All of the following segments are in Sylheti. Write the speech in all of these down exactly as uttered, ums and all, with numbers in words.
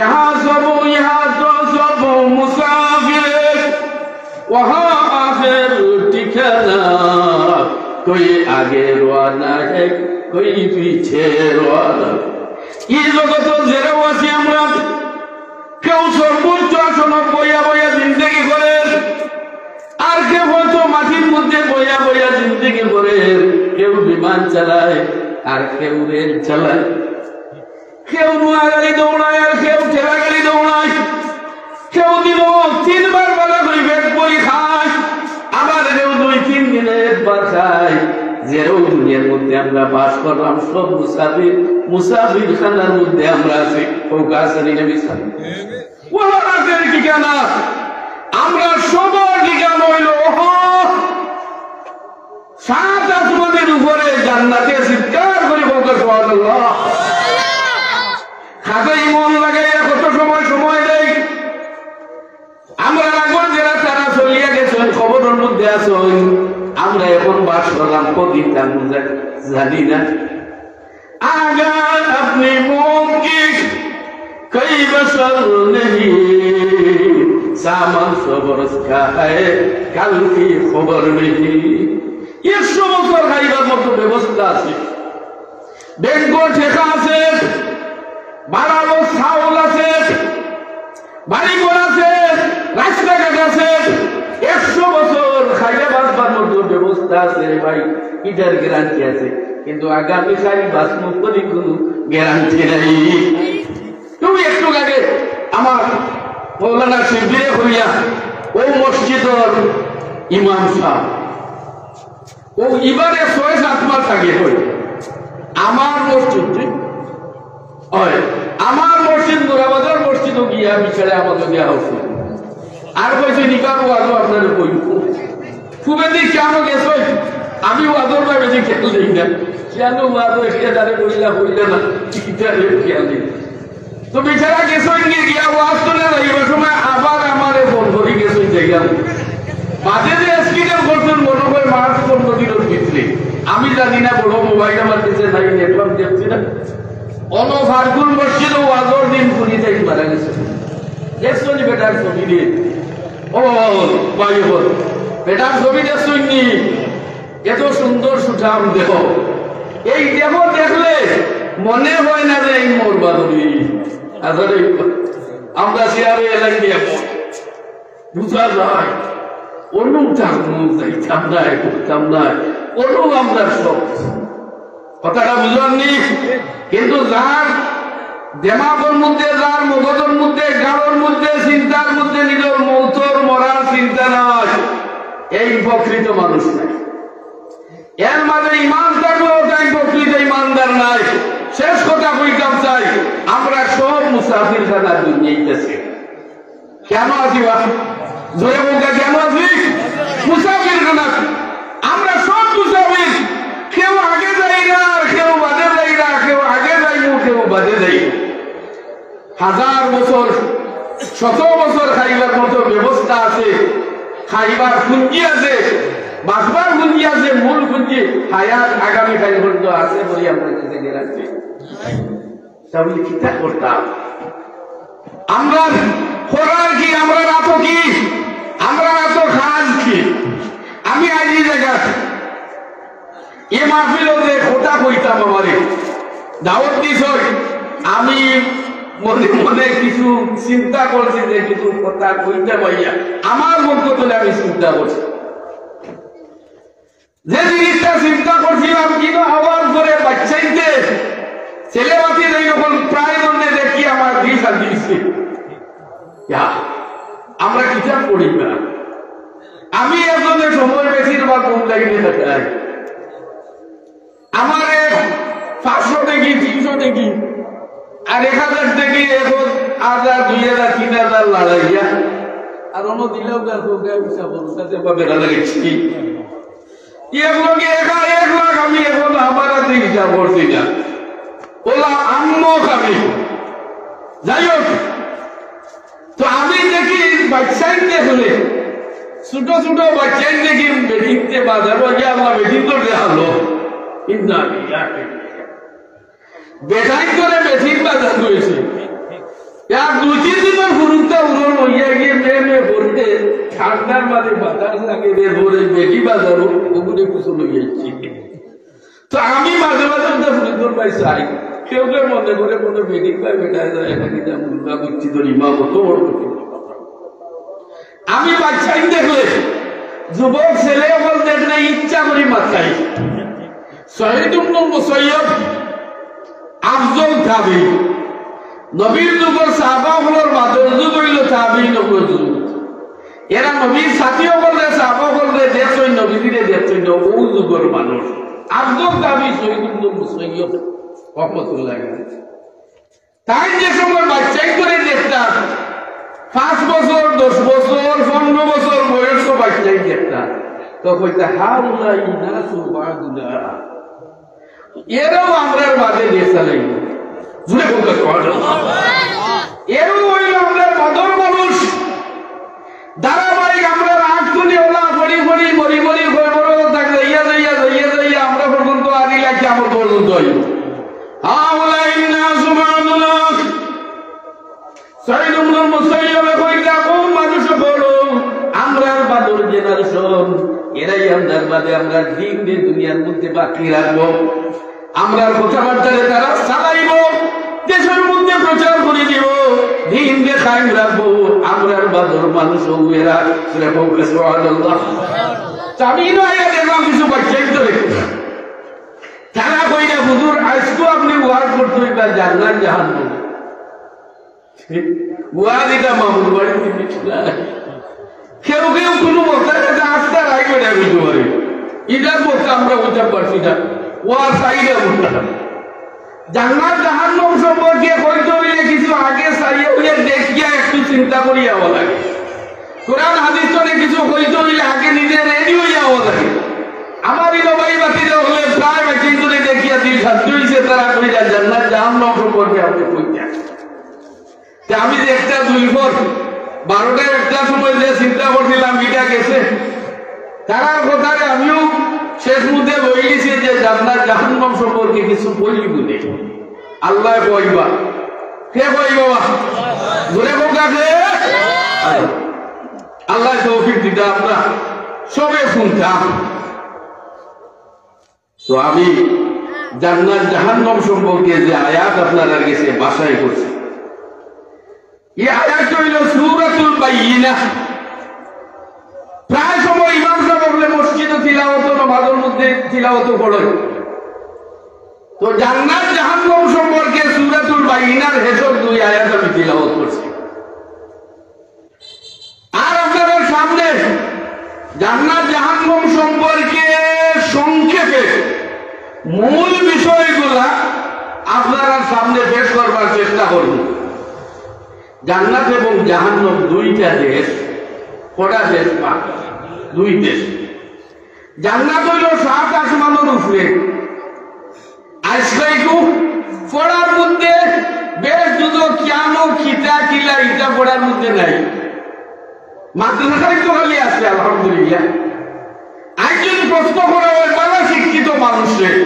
یہاں سب، یہاں تو سب مسافر، وہاں آخر ٹھکانا، کوئی آگے روانہ ہے، کوئی پیچھے روانہ۔ ই জগতর যেরাও আছি আমরা, কেউ সর্বোচ্চ আসন বইয়া বইয়া জিন্দেগি করের, আর কেউ হয়তো মাটির মধ্যে বইয়া বইয়া জিন্দেগি করের, কেউ বিমান চালায়, আর কেউ রেল চালায়, কেউ নুয়া গাড়ি দৌড়ায়, আর কেউ ঠেলা গাড়ি দৌড়ায়, কেউ দিনো তিনবার বালা করি পেট ভরি খায়, আবার কেউ দুই তিন দিনে একবার খায়। যেরাও দুনিয়ার মধ্যে আমরা বাস করলাম, সব মুসাফির, মুসাফির খানার মধ্যে আমরা আছি। ও গাছের ইনে বিছানা। ওরা রাতের ঠিকানা, আমরা সবার ঠিকানা হইল, ওহ, সাত আসমানের উপরে জান্নাতে চিৎকার করে বলতে, সুবহানাল্লাহ। খাজা ইমান লাগাইয়া কত সময় সময় দেয়। আমরা আগর যেরা তারা চলিয়া গেছেন, কবরের মধ্যে আছেন, আমরা এখন বাস করলাম, কদিন তার মধ্যে জানি না। اگر اپنی موت کی کوئی بشر نہیں، سامان سو برس کا ہے، کل کی خبر نہیں। একশো বছর খাইবার মতো ব্যবস্থা আছে, ব্যাংকর টেকা আছে, বাড়ালো চাউল আছে, বাড়ি ঘর আছে, রাস্তাঘাট আছে, একশো বছর খাইয়া বাঁচবার মতো ব্যবস্থা আছে রে ভাই, ইটার গ্যারান্টি আছে। কিন্তু আগামী কাল বাঁচমু করি কোনো গ্যারান্টি নাই। তুমি একটু আগে আমার মৌলানা শিবিরে হইয়া ও মসজিদর ইমাম সাহেব, ও ইবারে ছয় সাত মাস আগে হই আমার মসজিদ, হয়, আমার মসজিদ, মুরাবাজার মসজিদও গিয়া বিচারে আমাকে দেওয়া হচ্ছে। আর কইছে, "নিকার ওয়াজও আপনারে কইব।" খুবেদি কেন গেছই? আমি ওয়াজর ভাই বেশি খেয়াল দেই না। কেন ওয়াজও এসে তারে বইলা, বইলা না, ইটারে খেয়াল দেই না। তো বিচারা গেছই গিয়া, গিয়া ওয়াজ তুলে যাইবার সময় আবার আমারে ফোন করি গেছই যাইলাম। বাদে যে অ্যাক্সিডেন্ট করছেন মনে হয় মার্চ পনেরো দিনের ভিতরে। আমি জানি না, বড় মোবাইল আমার কাছে নাই, নেটওয়ার্ক দেখছি না। অনো ফারগুল মসজিদে ওয়াজর দিন খুনি তাই মারা গেছে। দেখছো নি বেটার ছবি দিয়ে? ও ভাই, বল, বেটার ছবি দেখছো নি? এত সুন্দর সুঠাম দেহ, এই দেহ দেখলে মনে হয় না যে এই মোর বাদুড়ি। আসলে আমরা চেয়ারে এলাই দিয়ে বুঝা যায়, অনু থাকবো, যাইতাম না, করতাম না, অনু আমরা সব। কথাটা বুঝলাম নি? কিন্তু যার দেমাগর মধ্যে, যার মগজর মধ্যে, গাড়র মধ্যে, চিন্তার মধ্যে নিজের মৌতর মরার চিন্তা নাই, এই প্রকৃত মানুষ নাই। এর মাঝে ইমান থাকলেও তাই প্রকৃত ইমানদার নাই। শেষ কথা কইতাম চাই, আমরা সব মুসাফির খানা দুনিয়াইতেছে। কেন আছি বা? জোরে বলতে কেন আছি? মুসাফির খানা। আমরা সব মুসাফির, কেউ আগে যাই না, আর কেউ বাদে যাই না, কেউ আগে যাই না, কেউ বাদে যাই না। হাজার বছর, শত বছর খাইবার মতো ব্যবস্থা আছে, খাইবার পুঞ্জি আছে, বাঁচবার পুঞ্জি আছে, মূল পুঞ্জি হায়াত আগামী কাল পর্যন্ত আছে বলে আমরা যদি গ্যারান্টি। তাহলে কিতা করতাম? আমরা করার কি, আমরা রাত কি, আমরা রাত কাজ কি? আমি আইজি জায়গা এ মাহফিলো যে কথা কইতাম আমারে দাওয়াত দিছই, আমি মনে মনে কিছু চিন্তা করছি যে কিছু কথা কইতে পাইয়া আমার পক্ষ থেকে আমি চিন্তা করছি। যে জিনিসটা চিন্তা করছিলাম, কিন্তু আবার করে বাচ্চাইতে ছেলে বাতি নেই, যখন প্রায় জন্যে দেখি আমার দিশা দিয়েছে। ইয়া, আমরা কিতাব পড়ি না। আমি একজনের সময় বেশিরভাগ কোন লাইনে থাকাই। আমার এক পাঁচশো দেখি, তিনশো দেখি, আর এক হাজার দেখি, এখন হাজার, দুই হাজার, তিন হাজার লড়াইয়া। আর অন্য দিলেও গা, গা, গা, হিসাব করো, তাতে বা বেড়া লাগাইছি। এক লগে এক, এক লাখ আমি এখন আমার হাতে হিসাব করছি না। ওলা আম্মক আমি। যাই হোক, তো আমি দেখি বাচ্চাই দেখলে, ছোট ছোট বাচ্চাই দেখি বেটিনতে বাজার বাজে, আল্লাহ বেটিন তো দেখালো। ইন্না লিল্লাহি। বেটাই করে বেটিন বাজার হয়েছে। এক দুই তিন দিনর হুরুতা উড়ন লইয়া গিয়া মে মে করতে, ঠান্ডার মাঝে বাতাস লাগে, বের করে বেটি বাজারো ওগুলি কিছু লইয়া আইছি। তো আমি মাঝে মাঝে ওটা হুরুতর ভাই চাই, কেউ কেউ মনে করে মনে বেটি ভাই বেটা যায়, এখন এটা মুন্ডা করছি তো ইমাম অত বড় করছি। আমি বাচ্চাই দেখলে, যুবক ছেলে অকল দেখলে ইচ্ছা করি মাতাই। সঈদ ইবনুল মুসাইয়্যিব আফজল তাবেঈ। নবীর যুগর সাহাবা অকলর বাদর যুগ অইলো তাবেঈন অকলর যুগ। এরা নবীর সাথী অকলরে, সাহাবা অকলরে দেখছইন, নবীজিরে দেখছইন, অউ যুগর মানুষ। আফজল তাবেঈ সঈদ ইবনুল মুসাইয়্যিব রহমতুল্লাহ আলাইহি। তাইন যে সময় বাচ্চাইন্তরে দেখতা, পাঁচ বছর, দশ বছর, পনরো বছর বয়স্ক বাচ্চাইন দেখতা, তো কইতা, "হাউলাই নাসু বাদুনা।" এরাও আমরার বাদে দেশ চালাইবো। জুড়ে বলতে পারো। এরাও অইলো আমরার বাদর মানুষ। ধারাবাহিক আমরার আট তুলি ওলা, পড়ি পড়ি, মরি মরি, ভয় বড় থাক, যাইয়া যাইয়া, যাইয়া যাইয়া, আমরা পর্যন্ত আদি লাগি আমার পর্যন্ত অইবো। হাউলাই নাসু বাদুনা। সঈদ ইবনুল মুসাইয়্যিবে কইতা, "ও মানুষ বড়, আমরার বাদর generation, এরাই আমরার বাদে আমরার দিন দে দুনিয়ার মধ্যে বাকি রাখবো। আমরার কথাবার্তারে তারা চালাইবো, দেশের মধ্যে প্রচার করি দিবো, দিন দে কায়েম রাখবো। আমরার বাদর মানুষ অউ এরা।" সুবহানাল্লাহ। আমি নয় দেখলাম কিছু বাচ্চাইন্তরে। তারা কইরা, "হুজুর, আইজ তো আপনে ওয়াজ করতে অইবা জান্নাত জাহান্নাম।" ওয়াজ ইটা মামুর বাড়ি দিবি না। কেউ কেউ কুনু বক্তার কাছে আস্থা রাখবে না, বুঝতে পারি। ইটার বক্তা আমরা বুঝতে পারছি না। ওয়াজ চাইলে বুঝতে পারি। জান্নাত জাহান্নাম সম্পর্কে কইতে অইলে কিছু আগে চাইয়া অইয়া দেখিয়া একটু চিন্তা করিয়া অওয়া লাগে। কোরআন হাদিস তনে কিছু কইতে অইলে আগে নিজে ready অইয়া অওয়া লাগে। আমার ইনো ভাই বাতিজা অকলে প্রায় বেশি করে দেখিয়া দিল শান্তি অইছে, তারা কইরা জান্নাত জাহান্নাম সম্পর্কে আপনে কইতা। তে আমি যে একটা দুই পর বারোটা একটা সময় যে চিন্তা করছিলাম, ইটা গেছে। তারার কথারে আমিও শেষ মুহূর্তে বইলিছি যে জান্নাত জাহান্নাম সম্পর্কে কিছু বলি বুঝে। আল্লায় কইবা, কে কইবা বা? জোরে কউক্কা কে? আল্লায় তৌফিক দিতা আমরা সবে শুনতাম। তো আমি জান্নাত জাহান্নাম সম্পর্কে যে আয়াত আপনারার গেছে বাছাই করছি, এই আয়াত অইলো সূরাতুল বাইয়িনাহ। প্রায় সময় ইমাম সাব অকলে মসজিদো তিলাওয়াত, নামাজর মধ্যে তিলাওয়াত পড়ে। তো জান্নাত জাহান্নাম সম্পর্কে সূরাতুল বাইয়িনার হেশর দুই আয়াত আমি তিলাওয়াত করছি। আর আপনারার সামনে জান্নাত জাহান্নাম সম্পর্কে সংক্ষেপে মূল বিষয়গুলা আপনারার সামনে পেশ করবার চেষ্টা করব। জান্নাত এবং জাহান্নাম দুইটা দেশ, কটা দেশ বা? দুই দেশ। জান্নাত অইলো সাত আসমানর উপরে। আজকে একটু পড়ার মধ্যে বেশ দুদো কিয়ানো কিতা কিলা ইটা পড়ার মধ্যে নাই। মাদ্রাসায় তো খালি আছে, আলহামদুলিল্লাহ। আজ যদি প্রশ্ন করা অয় বালা শিক্ষিত মানুষরে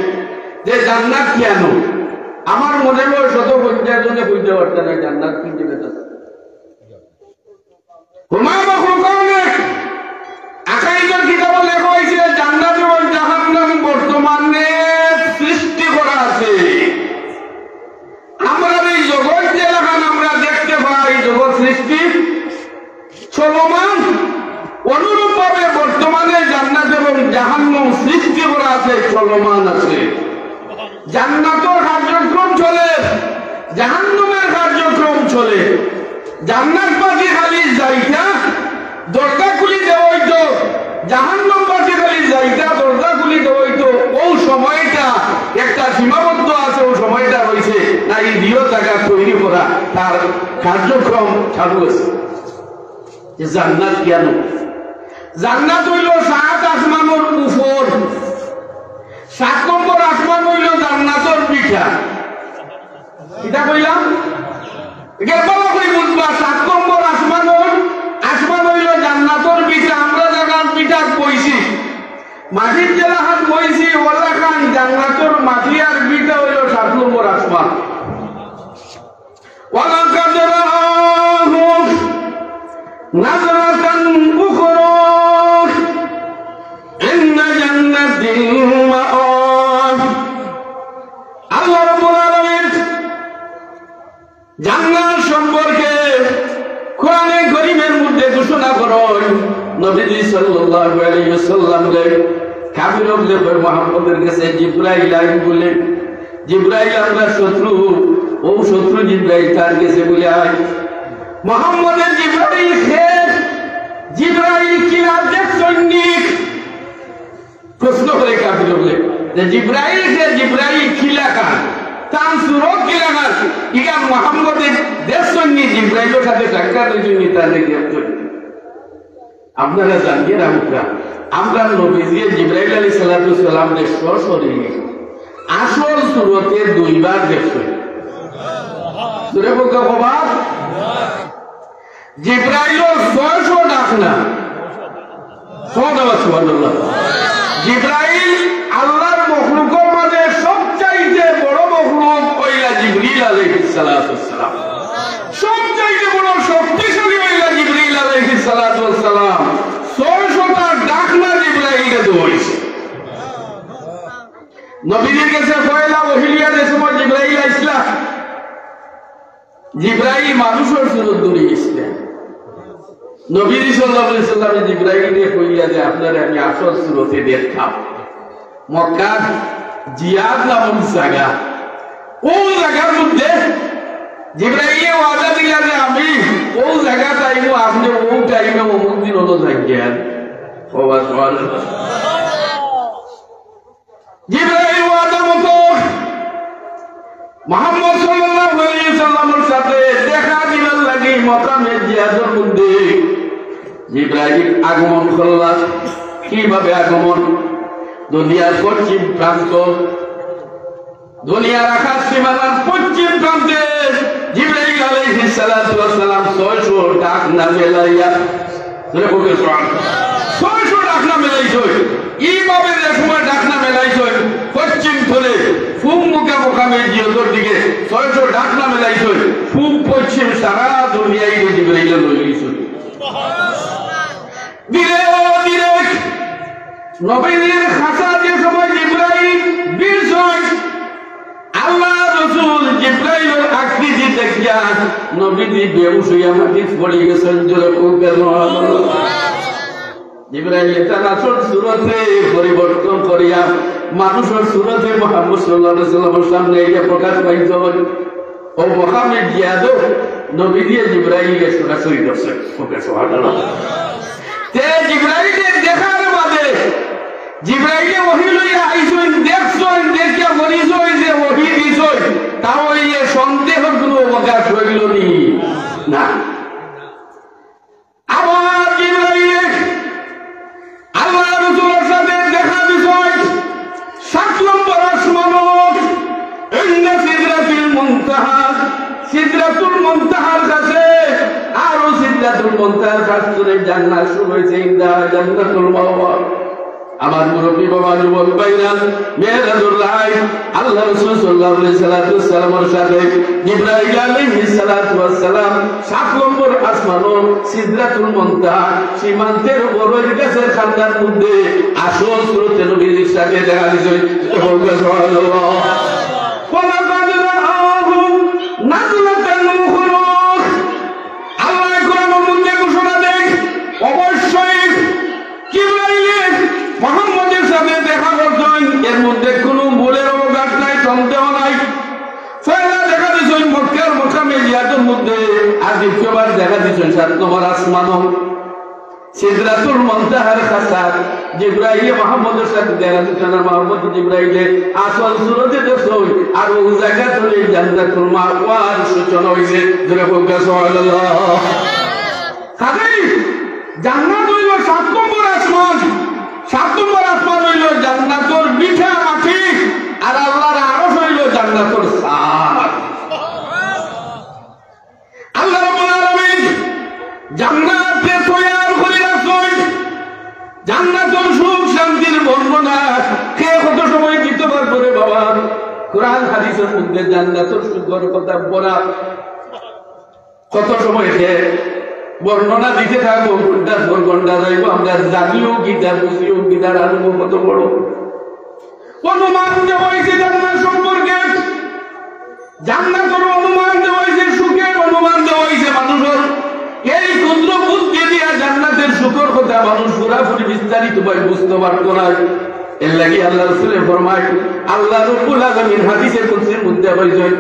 যে জান্নাত কিয়ানো, আমার মনে অয় শত পঞ্চাশ জনে কইতে পারতা না জান্নাত কি জিনিস। হুমায়ুন আহমদ খানের আকাইদের কিতাবো লেখা অইছে, জান্নাত এবং জাহান্নাম বর্তমানে সৃষ্টি করা আছে। আমরা এই জগৎ যেলাখান আমরা দেখতে পাই, জগৎ সৃষ্টি চলমান, অনুরূপভাবে বর্তমানে জান্নাত এবং জাহান্নাম সৃষ্টি করা আছে, চলমান আছে। জান্নাতর কার্যক্রম চলে, জাহান্নামের কার্যক্রম চলে। জান্নাতবাসী খালি যাইতা, দরজা খুলি দেওয়া অইতো, জাহান্নামবাসী খালি যাইতা, দরজা খুলি দেওয়া অইতো। অউ সময়টা একটা সীমাবদ্ধ আছে, অউ সময়টা রইছে, না এই দিও জাগা তৈরি করা, তার কার্যক্রম চালু আছে। যে জান্নাত কিয়ানো? জান্নাত অইলো সাত আসমানর উপর, সাত নম্বর আসমান অইলো জান্নাতর ভিটা। কিতা কইলাম? ইটা ভালা করি বুঝবা, সাত নম্বর আসমানর, আসমান অইলো জান্নাতর ভিটা। আমরা যেলাখান ভিটাত বইছি, মাটিত যেলাখান বইছি, অলাখান জান্নাতর মাটি আর ভিটা অইলো সাত নম্বর আসমান। ولقد رأى نظرة أخرى عند جنة المأوى। আল্লাহ রাব্বুল আলামিন জান্নাত সম্পর্কে কোরআনে করিমের মধ্যে ঘোষণা করইন, নবীজি সাল্লাল্লাহু আলাইহি ওয়াসাল্লামরে কাফির অকলে কয়, "মুহাম্মদের গেছে জিব্রাইল আইন বলে, জিব্রাইল আমরার শত্রু, অউ শত্রু জিব্রাইল তার গেছে বলে আইন।" মুহাম্মদে জিব্রাইল কে, জিব্রাইল কিলা দেখছইন নি? প্রশ্ন করে কাফির অকলে যে, "জিব্রাইল কে, জিব্রাইল কিলাখান, তান সুরত কিলাখান, ইখান মুহাম্মদে দেখছইন নি, জিব্রাইলর সাথে সাক্ষাৎ অইছইন নি, তারে দেখছইন নি?" আপনারা জানিয়ে রাখুকা, আমরার নবীজিয়ে জিব্রাইল আলাইহিস সালাতু ওয়াস সালামরে সশরীরে আসল সুরতে দুইবার দেখছইন। সুরে বলতে কবার? জিব্রাইলর ছয়শো ডাকনা। কও না সুবহানাল্লাহ। জিব্রাইল আল্লাহর মখলুকর মাঝে সবচাইতে বড় মখলুক অইলা জিবরিল আলাইহিস সালাতু ওয়াস সালাম। সবচাইতে বড় শক্তিশালী অইলা জিবরিল আলাইহিস সালাতু ওয়াস সালাম। ছয়শোটা ডাকনা জিব্রাইলরে দেওয়া অইছে। নবীজির গেছে পয়লা ওহী লইয়া যে সময় জিব্রাইল আইছলা, জিব্রাইল মানুষর সুরত ধরি আইছলা। নবীজি সাল্লাল্লাহু আলাইহি ওয়াসাল্লামে জিব্রাইলরে কইলা যে, "আপনারে আমি আসল সুরতে দেখতাম।" মক্কার জিয়াদ নামক জাগা, অউ জাগার মধ্যে জিব্রাইলে ওয়াদা দিলা যে, "আমি অউ জাগাত আইমু, আপনে অউ টাইমে অমুক দিন অনো যাইগিয়া।" ও বা সুবহানাল্লাহ। জিব্রাইল ওয়াদা মতো মুহাম্মদ সাল্লাল্লাহু আলাইহি ওয়াসাল্লামর সাথে দেখা দিবার লাগি মকামে জিয়াদর মধ্যে জিব্রাইল আগমন করলা। কিভাবে আগমন? দুনিয়ার পশ্চিম প্রান্ত, দুনিয়ার আকাশ সীমানার পশ্চিম প্রান্তে জিব্রাইল আলাইহিস সালাতু ওয়াস সালাম ছয়শো ডাকনা মেলাইয়া, জোরে বলুন, সুবহানাল্লাহ। ছয়শো ডাকনা মেলাইছইন। এইভাবে যে সময় ডাকনা মেলাইছইন, পশ্চিম তলে, পূব মুখা মকামে জিয়াদর দিকে ছয়শো ডাকনা মেলাইছইন, পূব পশ্চিম সারা দুনিয়াইরে জিব্রাইলে লই গেছইন। ধীরে ধীরে নবীজির খাঁচাত যে সময় জিব্রাইল ভিড়ছইন, আল্লাহর রাসূল জিব্রাইলর আকৃতি দেখিয়া নবীজি বেহুশ অইয়া মাটিত পড়ি গেছইন। জোরে কও না সুবহানাল্লাহ। জিব্রাইলে তান আসল সুরতে পরিবর্তন করিয়া মানুষর সুরতে মুহাম্মদ সাল্লাল্লাহু আলাইহি ওয়াসাল্লামর সামনে আইয়া প্রকাশ পাইছইন। অউ মকামে জিয়াদো নবীজিয়ে জিব্রাইলরে সরাসরি ধরছইন। কও না সুবহানাল্লাহ। তে জিব্রাইলে দেখার বাদে জিব্রাইলে ওহী লইয়া আইছইন, দেখছইন, দেখিয়া মনে অইছে যে ওহী দিছইন, তাও এই সন্দেহর কোনো অবকাশ রইল নি? না। আবার জিব্রাইলে আল্লাহর রাসূলর সাথে দেখা দিছইন সাত নম্বর আসমানো, ইনদা সিদরাতুল মুনতাহা, সিদরাতুল মুনতাহার কাছে, আর অউ সিদরাতুল মুনতাহার কাছ তনে জান্নাত শুরু অইছে, ইনদা জান্নাতুল মাওয়া। আমার মুরব্বি বাবা, যুবক ভাইরা, মেরাজুর রাইত আল্লাহর রাসূল সাল্লাল্লাহু আলাইহি সাল্লাতু ওয়াস সালামর সাথে জিব্রাইল আলাইহিস সালাতু ওয়াস সালাম সাত নম্বর আসমানো সিদরাতুল মুনতাহা সীমান্তের বড়ই গাছের কান্দার মধ্যে আসল সুরতে নবীজির সাথে দেখা দিছইন। সুবহানাল্লাহ। ওয়ালাকাদ রাআহু নাজলাতান উখরা। আল্লাহ কোরআনের মধ্যে ঘোষণা দেন, অবশ্যই জিব্রাইলে মুহাম্মদের সাথে দেখা করছইন, এর মধ্যে কোনো ভুলের অবকাশ নাই, সন্দেহ নাই। পয়লা দেখা দিছইন মক্কার মকামে জিয়াদর মধ্যে, আর দ্বিতীয়বার দেখা দিছইন সাত নম্বর আসমানো সিদরাতুল মুনতাহার কাছে। জিব্রাইলে মুহাম্মদের সাথে দেখা দিছইন, আর মুহাম্মদ জিব্রাইলে আসল সুরতে দেখছইন, আর অউ জাগা তনে জান্নাতুল মাওয়ার সূচনা অইছে। জোরে কও না সুবহানাল্লাহ। কাজেই জান্নাত অইল সাত নম্বর আসমান, সাত নম্বর আসমান অইল জান্নাতর মিঠা মাটি, আর আল্লাহর আরশ অইল জান্নাতর ছাদ। আল্লাহ রাব্বুল আলামিন জান্নাতে তৈয়ার করি রাখছইন। জান্নাতর সুখ শান্তির বর্ণনা কে কত সময় দিতে পারবো রে বাবা? কোরআন হাদিসের মধ্যে জান্নাতর সুখর কথা বলা কত সময় কে বর্ণনা দিতে থাকবো, ঘন্টার পর ঘন্টা যাইবো, আমরা জানিও কিতা, বুঝিও কিতা, আরম্ভ কত বড়। অনুমান দেওয়া হয়েছে জান্নাত সম্পর্কে, জান্নাতের অনুমান দেওয়া হয়েছে, সুখের অনুমান দেওয়া হয়েছে মানুষের। এই ক্ষুদ্র বুদ্ধি দিয়া জান্নাতের সুখের কথা মানুষ পুরাপুরি বিস্তারিত ভাবে বুঝতে পারতো না। এর লাগি আল্লাহ রসুলে ফরমায়, আল্লাহ রব্বুল আলামিন হাদিসে কুদসির মধ্যে কইছেন,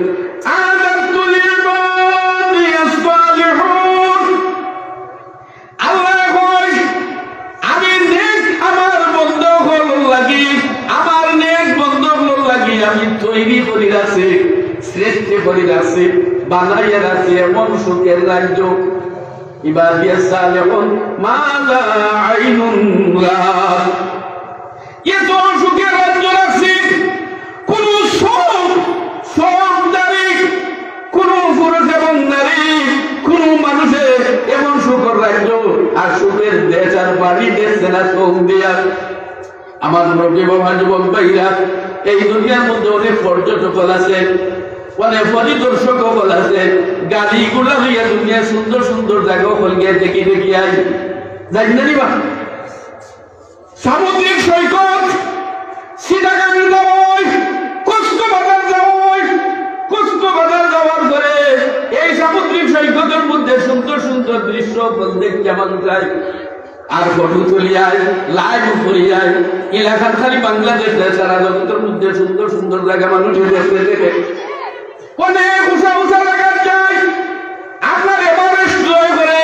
"আ'দাদতু লি'ইবাদিয়াস সালিহুন।" আল্লাহ কয়, "আমি নেক আমার বন্দা অকলর লাগি, আমার নেক বন্দা অকলর লাগি আমি তৈরি করি রাখছি, সৃষ্টি করি রাখছি, বানাইয়া রাখছি এমন সুখের রাজ্য।" ইবাদিয়াস সালিহুন, মা লা আইনুন রাআত। এত সুখের রাজ্য রাখছি, কোন চোখ, চোখধারী, কোন পুরুষ এবং নারী, কোন মানুষে এমন সুখের রাজ্য আর সুখের দেশ আর বাড়ি দেখছে না চোখ দিয়া। আমার মুরব্বী বাবা, যুবক ভাইরা, এই দুনিয়ার মধ্যে অনেক পর্যটক আছে, অনেক পরিদর্শক আছে, গাড়ি ঘোড়া লইয়া দুনিয়ার সুন্দর সুন্দর জাগা অকল গিয়া দেখি দেখি আই, যাই না নি বা? সামুদ্রিক সৈকত, চিটাগাং যাওয়া অয়, কক্সবাজার যাওয়া অয়, কক্সবাজার যাওয়ার পরে এই সামুদ্রিক সৈকতের মধ্যে সুন্দর সুন্দর দৃশ্য অকল দেখিয়া মানুষ আয়, আর ফটো তুলিয়া আয়, লাইভ করিয়া আয়। এলাকার খালি বাংলাদেশ না, সারা জগতের মধ্যে সুন্দর সুন্দর জাগা মানুষে দেখতে দেখে। অনেক উঁচা উঁচা জাগাত যায়। আপনার এভারেস্ট জয় করে,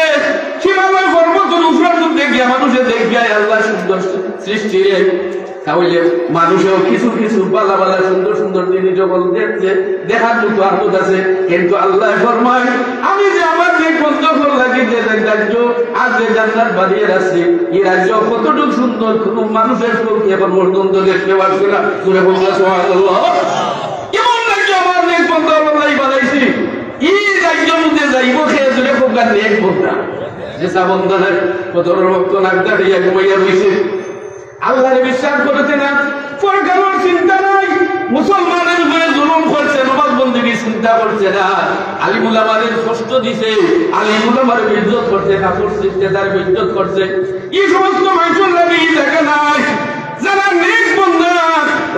হিমালয় পর্বতর উপরের মধ্যে গিয়া মানুষে দেখিয়া আয় আল্লাহ সুন্দর সৃষ্টি রে। তাহলে মানুষেও কিছু কিছু বালা বালা সুন্দর সুন্দর জিনিস যখন দেখছে, দেখার মতো আহমদ আছে, কিন্তু আল্লাহ ফরমায়, "আমি যে আমার যে বন্দা অকলর লাগি যে রাজ্য আর যে জান্নাত বানিয়ে রাখছি, এই রাজ্য কতটুকু সুন্দর, কোনো মানুষের চোখে এখন পর্যন্ত দেখতে পারছে না।" জোরে বলুন না, সুবহানাল্লাহ। এমন রাজ্য আমার নেক বন্দা অকলর লাগি বানাইছি। এই রাজ্যর মধ্যে যাইবো কে? জোরে কউক্কা, নেক বন্দা। যে সব বন্দা নাই, কত রক্ত নাক ডাকাইয়া ঘুমাইয়া রইছে। আল্লাহরে বিশ্বাস করছে না, পরকালর চিন্তা নাই, মুসলমানের উপরে জুলুম করছে, নমাজ বন্দেগি চিন্তা করছে না, আলিম উলামারে কষ্ট দিছে, আলিম উলামারে বেইজ্জত করছে, কাফর সিজদাদারে বেইজ্জত করছে। এই সমস্ত মানুষের লাগি এই জায়গা নাই। যারা নেক বন্দা,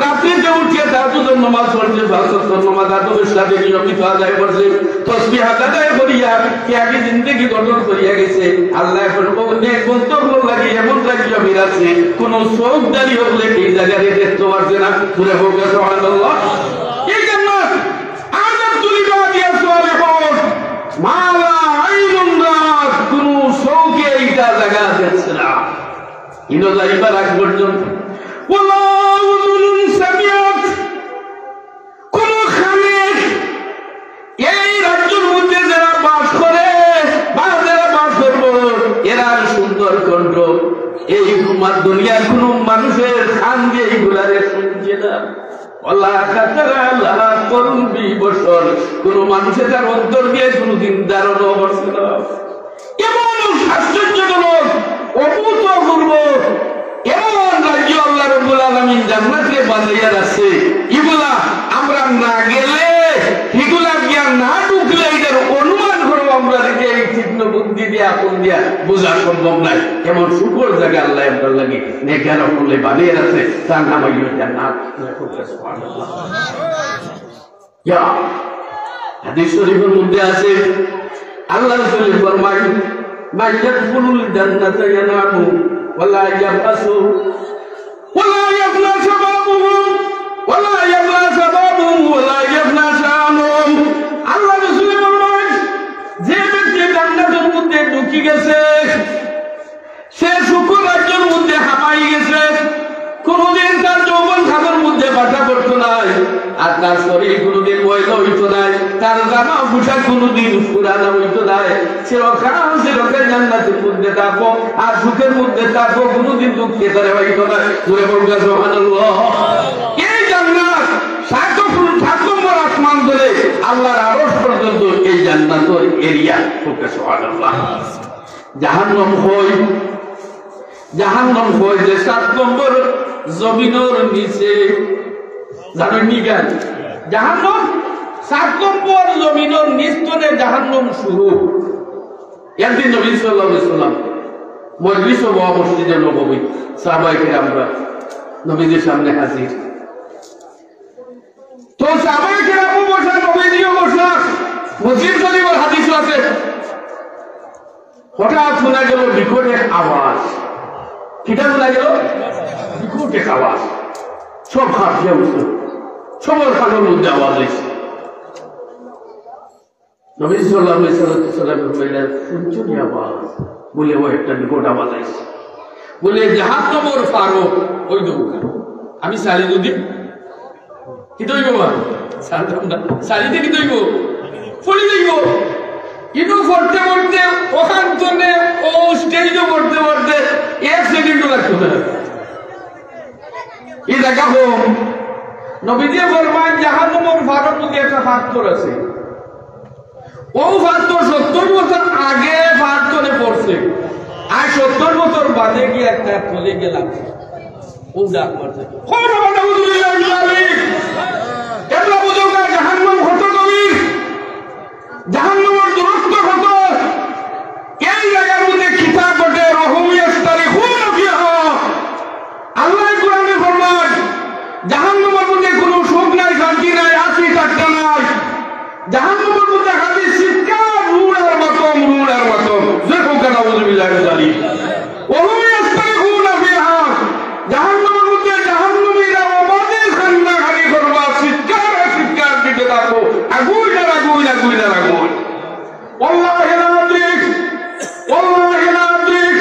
রাত্রিতে উঠিয়া তাহাজ্জুদের নামাজ পড়ছে, পাঁচ ওয়াক্ত নামাজ আদবের সাথে নিয়মিত আদায় করছে, তসবিহ আদায় করিয়া ত্যাগী জিন্দেগি গঠন করিয়া গেছে। আল্লাহ এখন ও নেক বন্দা অকলর লাগি এমন রাজ্য আমি রাখছি, কোনো চোখধারী অকলে এই জাগারে দেখতে পারছে না। জোরে কউক্কা সুবহানাল্লাহ। এই জান্নাত, আ'দাদতু লি'ইবাদিয়াস সালিহুন, মা লা আইনুন রাআত, কোনো চোখে এইটা জাগা দেখছে না। ইনো যাইবার আগ পর্যন্ত। ওয়ালা উযুনুন সামিআত, কোন কানে এই রাজ্যর মধ্যে যারা বাস করে বা যারা বাস করবো, এরার সুন্দর কণ্ঠ এই উম্মার দুনিয়ার কোনো মানুষের কান দিয়া এইগুলারে শুনছে না। ওয়ালা খাতারা আলা কলবি বশর, কোনো মানুষে তার অন্তর দিয়া কোনোদিন ধারণও করছে না। এমন আশ্চর্যজনক, অভূতপূর্ব এমন রাজ্য আল্লাহ রব্বুল আলামিন জান্নাতে বানাইয়া রাখছে, ইগুলা আমরা না গেলে, ইগুলা গিয়া না ঢুকলে, এটার অনুমান করেও আমরা নিজে এই তীক্ষ্ণ বুদ্ধি দিয়া, আকল দিয়া বোঝা সম্ভব নয়। এমন সুখর জাগা আল্লাহ আপনার লাগি নেককার অকলরে বানিয়ে রাখছে, তার নাম হইল জান্নাত। সুবহানাল্লাহ। ইয়া, হাদিস শরীফের মধ্যে আছে, আল্লাহ রাসূল ফরমায়, "মান ইয়াদখুলুল জান্নাতা ইয়ানামু ওয়া লা ইয়াবআসু, ওয়া লা ইয়াফনা শাবাবুহু, ওয়া লা ইয়াফনা শাবাবুহু, ওয়া লা ইয়াফনা শানুহু।" আল্লাহ রাসূল ফরমায়, যে ব্যক্তি জান্নাতের মধ্যে ঢুকি গেছে, সে সুখর রাজ্যর মধ্যে হামাই গেছে, কোনোদিন তার যৌবন খামের মধ্যে বাসা করতো নাই, আর তার শরীর কোনোদিন ময়লা হইতো নাই, তার জামা পোশাক কোনোদিন পুরানা হইতো নাই। চিরকাল, চিরকাল জান্নাতের মধ্যে থাকবো, আর সুখের মধ্যে থাকবো, কোনোদিন দুঃখে তারে হইতো না। জোরে বলুন সুবহানাল্লাহ। এই জান্নাত সাত, সাত নম্বর আসমান ধরে আল্লাহর আরশ পর্যন্ত এই জান্নাতের এরিয়া। সুবহানাল্লাহ। জাহান্নাম হয়, জাহান্নাম হয় যে সাত নম্বর জমিনর নিচে। জানেন নি কেন? জাহান্নাম সাত নম্বর জমিনর নিচ তনে জাহান্নাম শুরু। একদিন নবী সাল্লাল্লাহু আলাইহি ওয়াসাল্লাম মজলিসে বওয়া মসজিদে নববী, সাহাবায়ে কেরামরা নবীজির সামনে হাজির। তো সাহাবায়ে কেরামও বসা, নবীজিও বসা, মুসলিম শরীফের হাদিসও আছে। হঠাৎ শোনা গেল বিকট এক আওয়াজ। কিতা শোনা গেল? বিকট এক আওয়াজ। সব হাফিয়া উঠল, সবর কানর মধ্যে আওয়াজ অইছে। নবী সাল্লাল্লাহু আলাইহি ওয়াসাল্লাম বললেন, "শুনছো নি আওয়াজ?" বলে, "ও একটা বিকট আওয়াজ আইছে।" বলে, "জাহান্নামর ফারো ওই দোকান।" আমি চালি যদি কিতা অইবো বা? চালি তো কিতা অইবো? পড়ি যাইবো। কিন্তু পড়তে পড়তে ওখান থেকে ও স্টেজে পড়তে পড়তে এক সেকেন্ডও লাগতো না। এই জায়গা হোক, নবীজি ফরমায়, জাহান্নামর ফারর মধ্যে একটা ফাত্তর আছে। ও ফাত্তর সত্তর বছর আগে ফাত্তরে পড়ছে, আর সত্তর বছর বাদে গিয়া একটা তলে গেলাম। ও ডাক মারছে, "খবর আমার নাউজুবিল্লাহ মিন জালিক।" কেবলা বুঝুক না জাহান্নাম কত গভীর, জাহান্নামর দূরত্ব কত। এই জায়গার মধ্যে কিতাব পড়ে, "ওয়া হুম ইয়াস্তারিখুনা ফিহা।" আল্লাহ কোরআনে ফরমান, জাহান্নামের মধ্যে কোনো সুখ নাই, শান্তি নাই, হাসি ঠাট্টা নাই। জাহান্নামের মধ্যে খালি চিৎকার, রুড় আর মাতম, রুড় আর মাতম। যে হোক না, নাউজুবিল্লাহ মিন জালিক। ওয়া হুম ইয়াস্তারিখুনা ফিহা। জাহান্নামের মধ্যে জাহান্নামীরা অবাধে কান্নাকাটি করবা, চিৎকার আর চিৎকার দিতে থাকবো, "আগুইন আর আগুইন, আগুইন আর আগুইন।" والله لا أدرك، والله لا أدرك،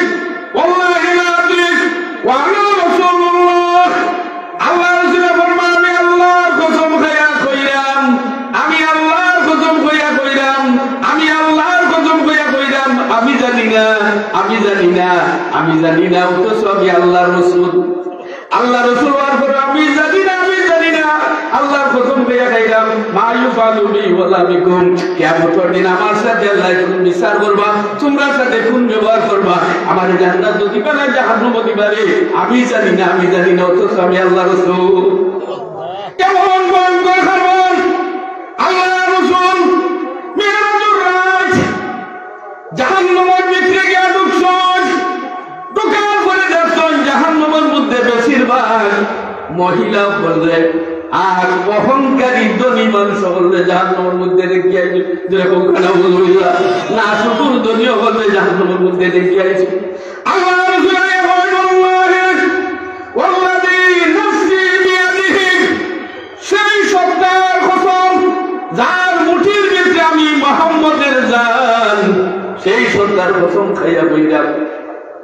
والله لا أدرك، وأنا رسول الله। আল্লাহর রাসূলে ফরমান, "আমি আল্লাহর কসম খাইয়া কইরাম, আমি আল্লাহর কসম খাইয়া কইরাম, আমি আল্লাহর কসম খাইয়া কইরাম, আমি জানি না, আমি জানি না, আমি জানি না, অথচ আমি আল্লাহর রাসূল।" আল্লাহর রাসূল অওয়ার পরে আমি জানি না, আমি জানি না। আল্লাহর কসম খাইয়া কইরাম, মা ইউফআলু বি ওয়ালা বিকুম। কিয়ামতর দিন আমার সাথে আল্লাহ কোন বিচার করবা, তোমরার সাথে কোন ব্যবহার করবা, আমারে জান্নাত দিবা না জাহান্নাম দিবা রে, আমি জানি না, আমি জানি না, অথচ আমি আল্লাহর রাসূল। কেমন ভয়ঙ্কর খবর! আল্লাহর রাসূল মিরাজর রাত জাহান্নামের ভিতরে গিয়া ঢুকছইন, ঢুকার পরে দেখছইন জাহান্নামের মধ্যে বেশিরভাগ মহিলা বললে, আর অহংকারী ধনী মানুষ বললে জাহান্নামের মধ্যে দেখিয়া আইছে। যেরকম খানা বলবো না, শুধু ধনী বললে জাহান্নামের মধ্যে দেখিয়া আইছে। আল্লাহর রাসূল বলেন, "ওয়াল্লাহি, ওয়াল্লাযী নাফসী বিয়াদিহি।" সেই সত্তার কসম, যার মুঠির ভিতরে আমি মুহাম্মদের জান, সেই সত্তার কসম খাইয়া কইরাম,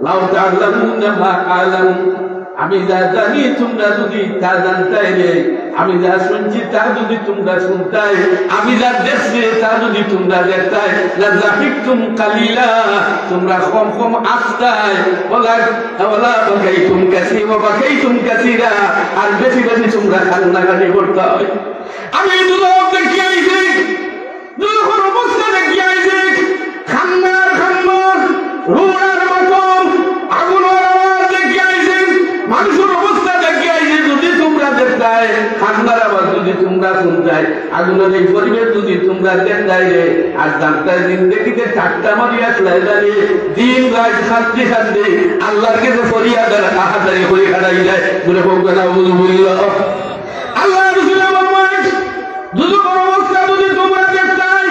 লাউ তা'লামুনা মা আ'লামু, আমি যা জানি তোমরা যদি তা জানতায় রে, আমি যা শুনছি তা যদি তোমরা শুনতায়, আমি যা দেখছি তা যদি তোমরা দেখতায়, লাযাহিকতুম কালিলা, তোমরা কম কম হাসতায়, ওয়ালা, ওয়ালা বাকাইতুম কাসীরা, ওয়া বাকাইতুম কাসীরা, আর বেশি বেশি তোমরা কান্নাকাটি করতায়। আমি দুজখ দেখিয়া আইছি, দুজখর অবস্থা দেখিয়া আইছি, কান্নার কান্না, রুড়ার মাতম, আগুনর আওয়াজ দেখিয়া আইছি, মানুষর অবস্থা দেখিয়া আইছি। যদি তোমরা দেখতায়, কান্নার আওয়াজ যদি তোমরা শুনতায়, আগুনর এই পরিবেশ যদি তোমরা দেখতায় রে, আর জানতায় জিন্দেগিতে ঠাট্টা মারিয়া খেলাইলা রে, দিন রাত কান্দি কান্দি আল্লাহর কাছে ফরিয়াদ আর আহাজারি করি কাটাই যায়। বলে হোক না, বুঝ বুঝল। আল্লাহর রাসূল বলেন, দুজখর অবস্থা যদি তোমরা দেখতায়,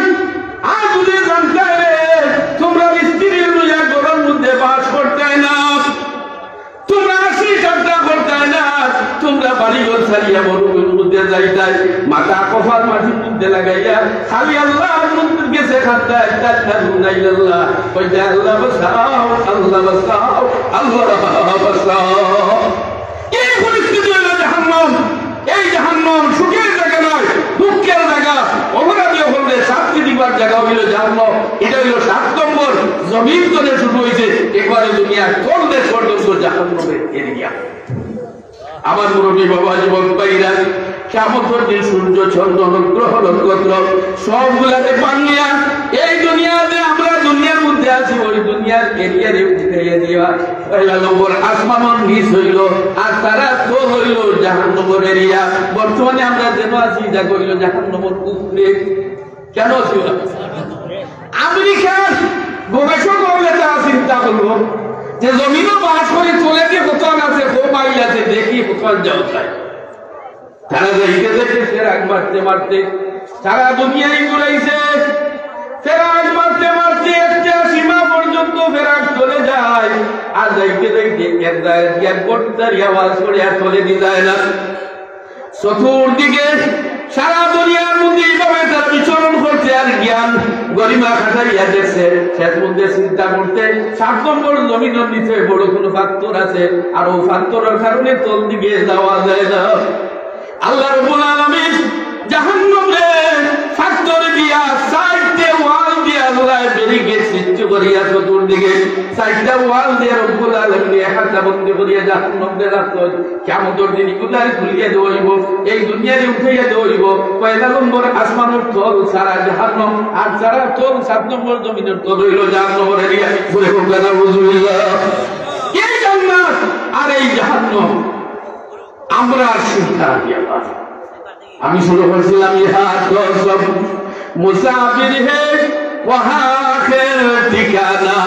আর যদি জানতায় রে, তোমরা স্ত্রী লইয়া ঘরর মধ্যে বাস করতায় না, তোমরা হাসি ঠাট্টা করতায় না, তোমরা বাড়ি ঘর ছাড়িয়া মরুভূমির মধ্যে যাইতায়, মাথা কপাল মাটির মধ্যে লাগাইয়া খালি আল্লাহর কাছে কান্দায়, তার কারণ নাই আল্লাহ, কইতায়, "আল্লাহ বাঁচাও, আল্লাহ বাঁচাও, আল্লাহ বাঁচাও।" এই পরিস্থিতি হইল জাহান্নাম। এই জাহান্নাম সুখের জায়গা নয়, দুঃখের জায়গা। অপরাধী হলে শাস্তি দিবার জায়গা হইল জাহান্নাম। এটা হইল সাত নম্বর জমিন তলে শুরু হয়েছে, একবারে দুনিয়ার তল দেশ পর্যন্ত জাহান্নামের এরিয়া। আমার মুরব্বী বাবা জীবন পাইরা, কিয়ামতের দিন সূর্য, চন্দ্র, গ্রহ, নক্ষত্র সবগুলারে ভাঙিয়া এই দুনিয়াতে আমরা দুনিয়ার মধ্যে আছি, ওই দুনিয়ার এরিয়ারে উঠাইয়া দিয়া পয়লা নম্বর আসমানর নিচ হইল, আর তারা তো হইল জাহান্নামের এরিয়া। বর্তমানে আমরা যেন আছি, যা হইল জাহান্নামের উপরে। কেন আছি ওরা? আমেরিকার গবেষক যে জমিনও বাস করে চলে যে কোথাও আছে, ও মাইল আছে, দেখি কোথাও যাওয়া যায়। তারা যাইতে যাইতে ফেরাক মারতে মারতে সারা দুনিয়ায় ঘুরাইছে। ফেরাক মারতে মারতে একটা সীমা পর্যন্ত ফেরাক চলে যায়। আর যাইতে যাইতে এক জায়গায় গিয়া গর্তারি আওয়াজ করে আর চলে দি যায় না। চতুর্দিকে সারা দুনিয়ার মধ্যে এইভাবে তারা বিচরণ করতে আর জ্ঞান গরিমা খাটাইয়া দেখছে। শেষ মধ্যে চিন্তা করতে সাত নম্বর জমিনের নিচে বড় কোনো পাথর আছে, আর ও পাথরের কারণে তল দিকে যাওয়া যায় না। আল্লাহ রাব্বুল আলামিন জাহান্নামরে পাথর দিয়া চাইরটা ওয়াল দিয়া আল্লাহ ব্যারিকেড সৃষ্টি করিয়া চতুর্দিকে চাইরটা ওয়াল দিয়া রব্বুল আলামিন এহাতা বন্দি করিয়া জাহান্নামরে রাখছইন। কিয়ামতর দিন ইগুলারে খুলিয়া দেওয়া অইবো, এই দুনিয়ারে উঠাইয়া দেওয়া অইবো। পয়লা নম্বর আসমানর তল সারা জাহান্নাম, আর সারা তল সাত নম্বর জমিনর তল অইলো জাহান্নামর এরিয়া। জোরে কউক্কা নাউজুবিল্লাহ। এই জান্নাত আর এই জাহান্নাম, আমরা চিন্তা করি আল্লাহ। আমি শুরু করছিলাম, ইহা তো সব মুসাফির হে, ওয়াহা আখের ঠিকানা,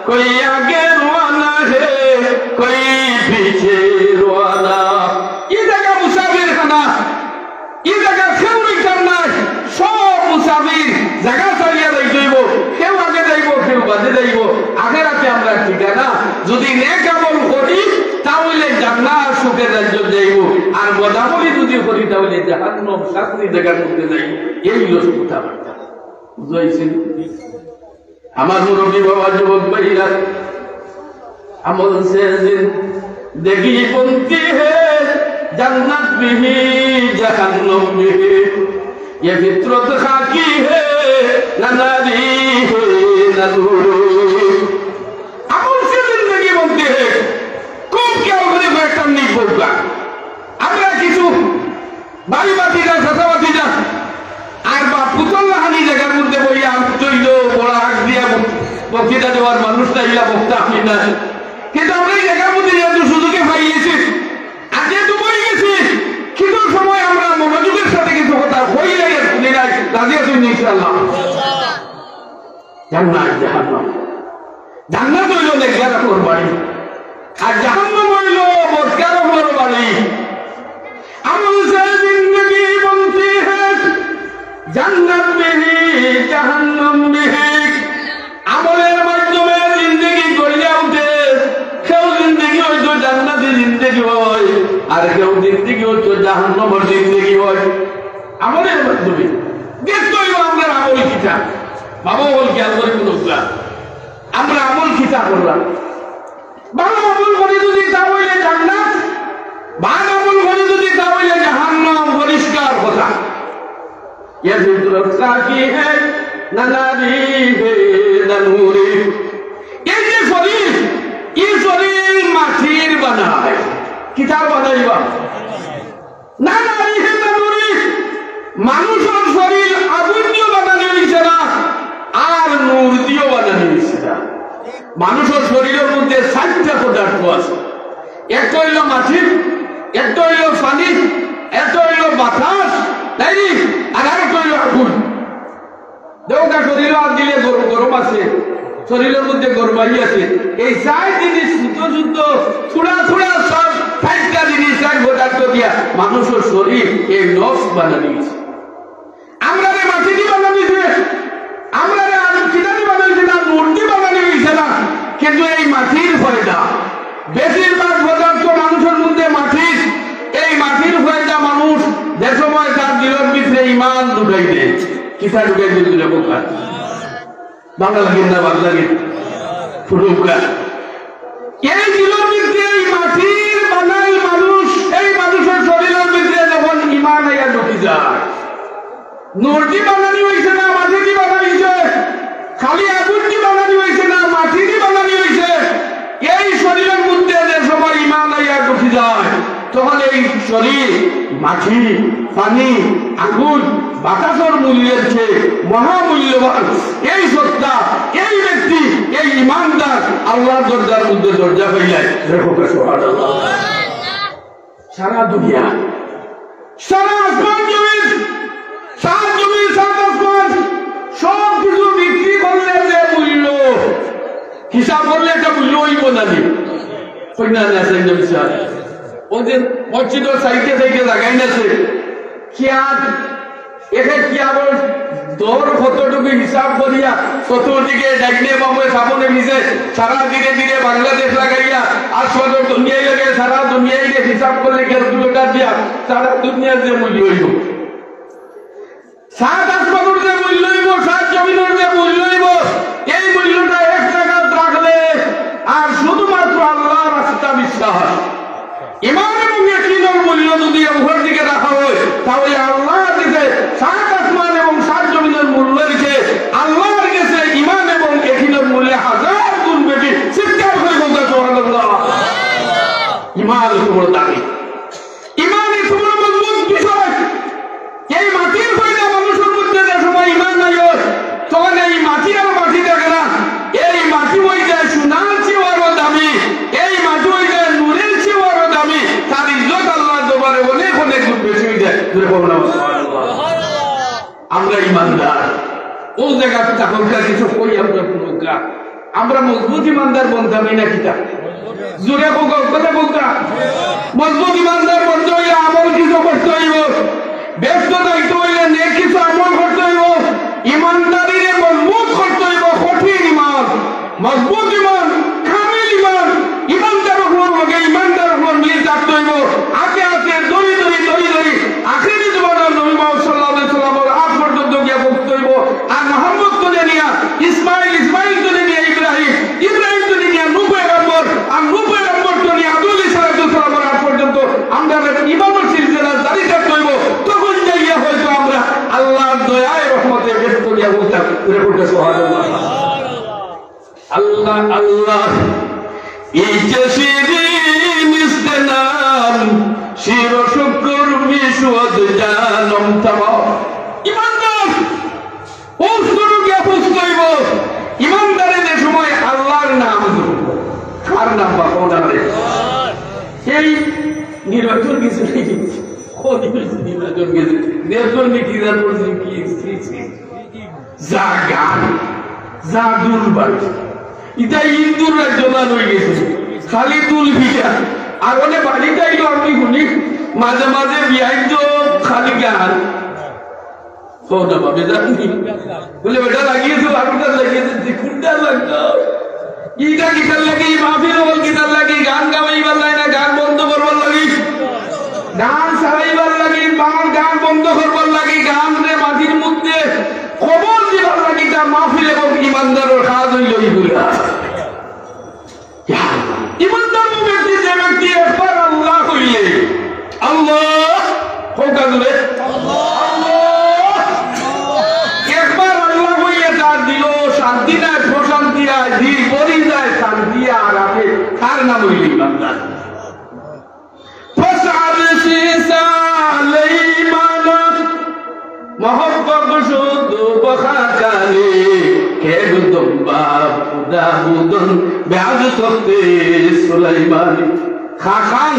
কই আগে রওয়ানা হে, কই পিছে রওয়ানা। ই জাগা মুসাফির খানা, ই জাগা কেউ রইতাম নাই, সব মুসাফির জাগা ছাড়িয়া যাইতে অইবো, কেউ আগে যাইবো, কেউ বাদে যাইবো। আখেরাতে আমরার ঠিকানা, যদি নেক আমল করি, তা অইলে জান্নাত সুখের রাজ্যত যাইবো, আর বদামলি যদি করি, তা অইলে জাহান্নাম শাস্তির জাগার মধ্যে যাইবো। এই অইলো কথাবার্তা। বুঝাইছি? আমার মুরব্বী বাবা, যুবক ভাইরা, আমল সে জিন্দেগি বনতি হে, জান্নাত ভি হি, জাহান্নাম ভি হি। ইয়ে ফিতরত খাকি হে, না নারী হে, না নূর। আমল সে জিন্দেগি বনতি হে। খুব খেয়াল করি কয়েকটা মিনিট বলবা। আমরা কিছু ভাই ভাতিজা, চাচা ভাতিজা, আর বাপ পুতর লাখানি জাগার মধ্যে বইয়া আমি তৈল বড় আগ দিয়া বক-, বক্তৃতা দেওয়ার মানুষ না, ইলা বক্তা আমি না। কিন্তু আমরা এই জাগার মধ্যে যেহেতু সুযোগে পাই গেছি, আর যেহেতু বই গেছি, কিছু সময় আমরা মনোযোগের সাথে কিছু কথা কই নাই আর শুনি নাই, রাজি আছি ইনশাআল্লাহ। জান্নাত জাহান্নাম। জান্নাত অইলো নেককার অকলর বাড়ি, আর জাহান্নাম অইলো বদকার অকলর বাড়ি। আমল সে জিন্দেগি বনতি হে, জান্নাত ভি হি, জাহান্নাম ভি হি। আমলের মাধ্যমে জিন্দেগি গড়িয়া উঠে। কেউ জিন্দেগি অইতো জান্নাতি জিন্দেগি অয়, আর কেউ জিন্দেগি অইতো জাহান্নামর জিন্দেগি অয়। আমলের মাধ্যমে দেখতে অইবো আমরার আমল কিতা। বাবা, অকল খেয়াল করি কুনগুলা। আমরা আমল কিতা করলাম? ভালা আমল করি যদি তা অইলে জান্নাত, বাদ আমল করি যদি তা অইলে জাহান্নাম, পরিষ্কার কথা। ইয়ে ফিতরত খাকি হে, না নারী হে, না নূর। এই যে শরীর, ই শরীর মাটির বানাই। কিতার বানাইবা? না নারী হে না নূর। মানুষর শরীর আগুন দিও বানানি অইছে না, আর নূর দিও বানানি অইছে না। মানুষর শরীরর মধ্যে চাইরটা পদার্থ আছে। একটা অইলো মাটি, একটা অইলো পানি, একটা অইলো বাতাস, তাই নি? আর আরেকটা অইলো আগুন। দেখউক্কা, শরীরও আত দিলে গরম, গরম আছে, শরীরর মধ্যে গরমাই আছে। এই চাইর জিনিস শুদ্ধ শুদ্ধ, থুড়া থুড়া সব চাইরটা জিনিস, চাইর পদার্থ দিয়া মানুষর শরীর, এই নফস বানানি অইছে। আমরারে মাটি দি বানানি অইছে, আমরারে আর কিতা দি বানানি অইছে না, নূর দি বানানি অইছে না। কিন্তু এই মাটির ফয়দা, বেশিরভাগ পদার্থ মানুষর মধ্যে মাটির, এই মাটির ফয়দা মানুষ যে সময় তার দিলর ভিতরে ইমান ঢুকাই দেয়, কিতা ঢুকাই দেয় বুলে কউক্কা? বালা লাগে না, বালা লাগে? ফুরুকা। এই দিলর ভিতরে এই মাটির বানাই মানুষ, এই মানুষর শরীরর ভিতরে যখন ইমান আইয়া ঢুকি যায়, নূর দি বানানি অইছে না মাটি দি বানানি অইছে? খালি আগুন দি বানানি অইছে না মাটি দি বানানি অইছে? এই শরীরর মধ্যে যে সময় ইমান আইয়া ঢুকি যায়, তখন এই শরীর মাটি, পানি, আগুন, বাতাসর মূল্যের চেয়ে মহামূল্যবান এই সত্তা, এই ব্যক্তি, এই ইমানদার আল্লাহর দরজার মধ্যে দরজা পাইলায়। দেখো, সুবহানাল্লাহ। সারা দুনিয়া, সারা আসমান জমিন, সাত জমিন, সাত আসমান, সব কিছু বিক্রি করলে যে মূল্য, কি হিসাব করলে একটা মূল্য অইবো না নি? কই না, না, সাইড হিসাব। ওই যে মসজিদর সাইডে সাইডে লাগাই না আছে, কিয়াব, একে কিয়াবর দর কতটুকু হিসাব করিয়া, চতুর্দিকে ডাইনে বামে সামনে পিছে সারা ধীরে ধীরে বাংলাদেশ লাগাইয়া, আর সদর দুনিয়ায় লাগে, সারা দুনিয়ায় হিসাব করলে ক্যালকুলেটর দিয়া সারা দুনিয়ার যে মূল্য অইবো, সাত আসমানর যে মূল্য অইবো, সাত জমিনর যে মূল্য অইবো, এই মূল্যটা এক জাগাত রাখলে আর শুধুমাত্র আল্লাহর রাস্তা বিশ্বাস, ইমান এবং ইয়াকিনর মূল্য যদি উপর দিকে রাখা হয়, তাহলে আল্লাহর কাছে সাত আসমান এবং সাত জমিনর মূল্য হইছে আল্লাহর কাছে ইমান এবং ইয়াকিনর মূল্যে হাজার গুণ বেশি। চিৎকার করে বলতে সুবহানাল্লাহ। ইমান অত বড় দামি, ইমান অত বড় মজবুত বিষয়। এই মাটির পয়দা মানুষের মধ্যে যে সময় ইমান নাই, তখন এই মাটি আর মাটি থাকে না। এই মাটি হয়ে যায় সোনার চেয়েও আরো দামি, এই মাটি হয়ে যায় নূরের চেয়েও আরো দামি। তার ইজ্জত আল্লাহর দরবারে অনেক অনেক গুণ বেশি হয়ে যায়। জোরে বলুন না, সুবহানাল্লাহ। আমরা ইমানদার, ও জায়গাতে থাকুক, কিছু কই আমরা কোনো আমরা মজবুত ইমানদার বনতামই না কিতা? জোরে কউক্কা, কইলে কউক্কা। মজবুত ইমানদার বনতে হইলে আমল কিছু করতে হইব, ব্যস্ত থাকতে হইলে নেক কিছু আমল করতে হইব, ইমানদারিরে মজবুত করতে হইব, কঠিন ইমান, মজবুত ইমান, কামিল ইমান, ইমানদার অকলর লগে ইমানদার অকলর মিল থাকতে হইব। আগে আগে দড়ি দড়ি দড়ি দড়ি আখেরি জমানার নবী মুহাম্মদ সাল্লাল্লাহু আলাইহি ওয়াসাল্লামর আগ পর্যন্ত গিয়া পৌঁছতে হইব। আর মোহাম্মদ তুলে নিয়া ইসমাইল, ইসমাইল তুলে নিয়া ইব্রাহিম, ইব্রাহিম তুলে নিয়া নূহ পয়গম্বর, আর নূহ পয়গম্বর তুলে নিয়া আদম আলাইহিস সালাতু ওয়াস সালামর আগ পর্যন্ত আমরা ইমানর সিলসিলা জারি রাখতে হইব। তখন যাইয়া হয়তো আমরা আল্লাহর দয়ায় রহমতে বেহেশত গিয়া পৌঁছতাম। জোরে কউক্কা সুবহানাল্লাহ। আল্লাহ, আল্লাহ, এই যে শিরিন ইস্তেনাম, শির শুকুর মিশওয়াদ জানম তামাম। ইমানদার, উস্তুরু গিয়া পুস্তইব। ইমানদারে যে সময় আল্লাহর নাম ধরব, কার নাম বা কোন নামে? এই নির্বাচন গেছে, কোন নির্বাচন গেছে? নির্বাচন কি জানো? কি, কি, কি? যা গান, যা দুলবাড়ি। ইটা হিন্দুর রাজ্য না হয়ে গেছে, খালি দুল বিয়া। আর ওনে বাড়িতে আইলো, আমি শুনি মাঝে মাঝে বিয়াই তো খালি গান। তো না বা, বেজার নি? বলে, "বেটা লাগিয়েছে, বারোটা লাগিয়েছে, যে কোনটা লাগতো?" ইটা কিতার লাগি, এই মাহফিল হল কিতার লাগি, গান গাওয়াইবার লাগি না, গান বন্ধ করবার লাগি? গান ছাড়াইবার লাগি, গান, গান বন্ধ করবার লাগি, গান রে মাটির মধ্যে কবর দিবার লাগি, তা মাহফিল এবং ইমানদারর কাজ হইল এইগুলা। ইমানদার ও ব্যক্তি, যে ব্যক্তি একবার আল্লাহ কইলে, আল্লাহ, কউক্কা জোরে, আল্লাহ, একবার আল্লাহ কইলে তার দিলো শান্তি নাই, প্রশান্তি আয়, দিল ভরি যায় শান্তি আর আপে, তার নাম হইল ইমানদার। فاسأل سي سليمان محقق شد بخاكاني كيد دمبا بدا بودن بعد تخت سليماني। খাকান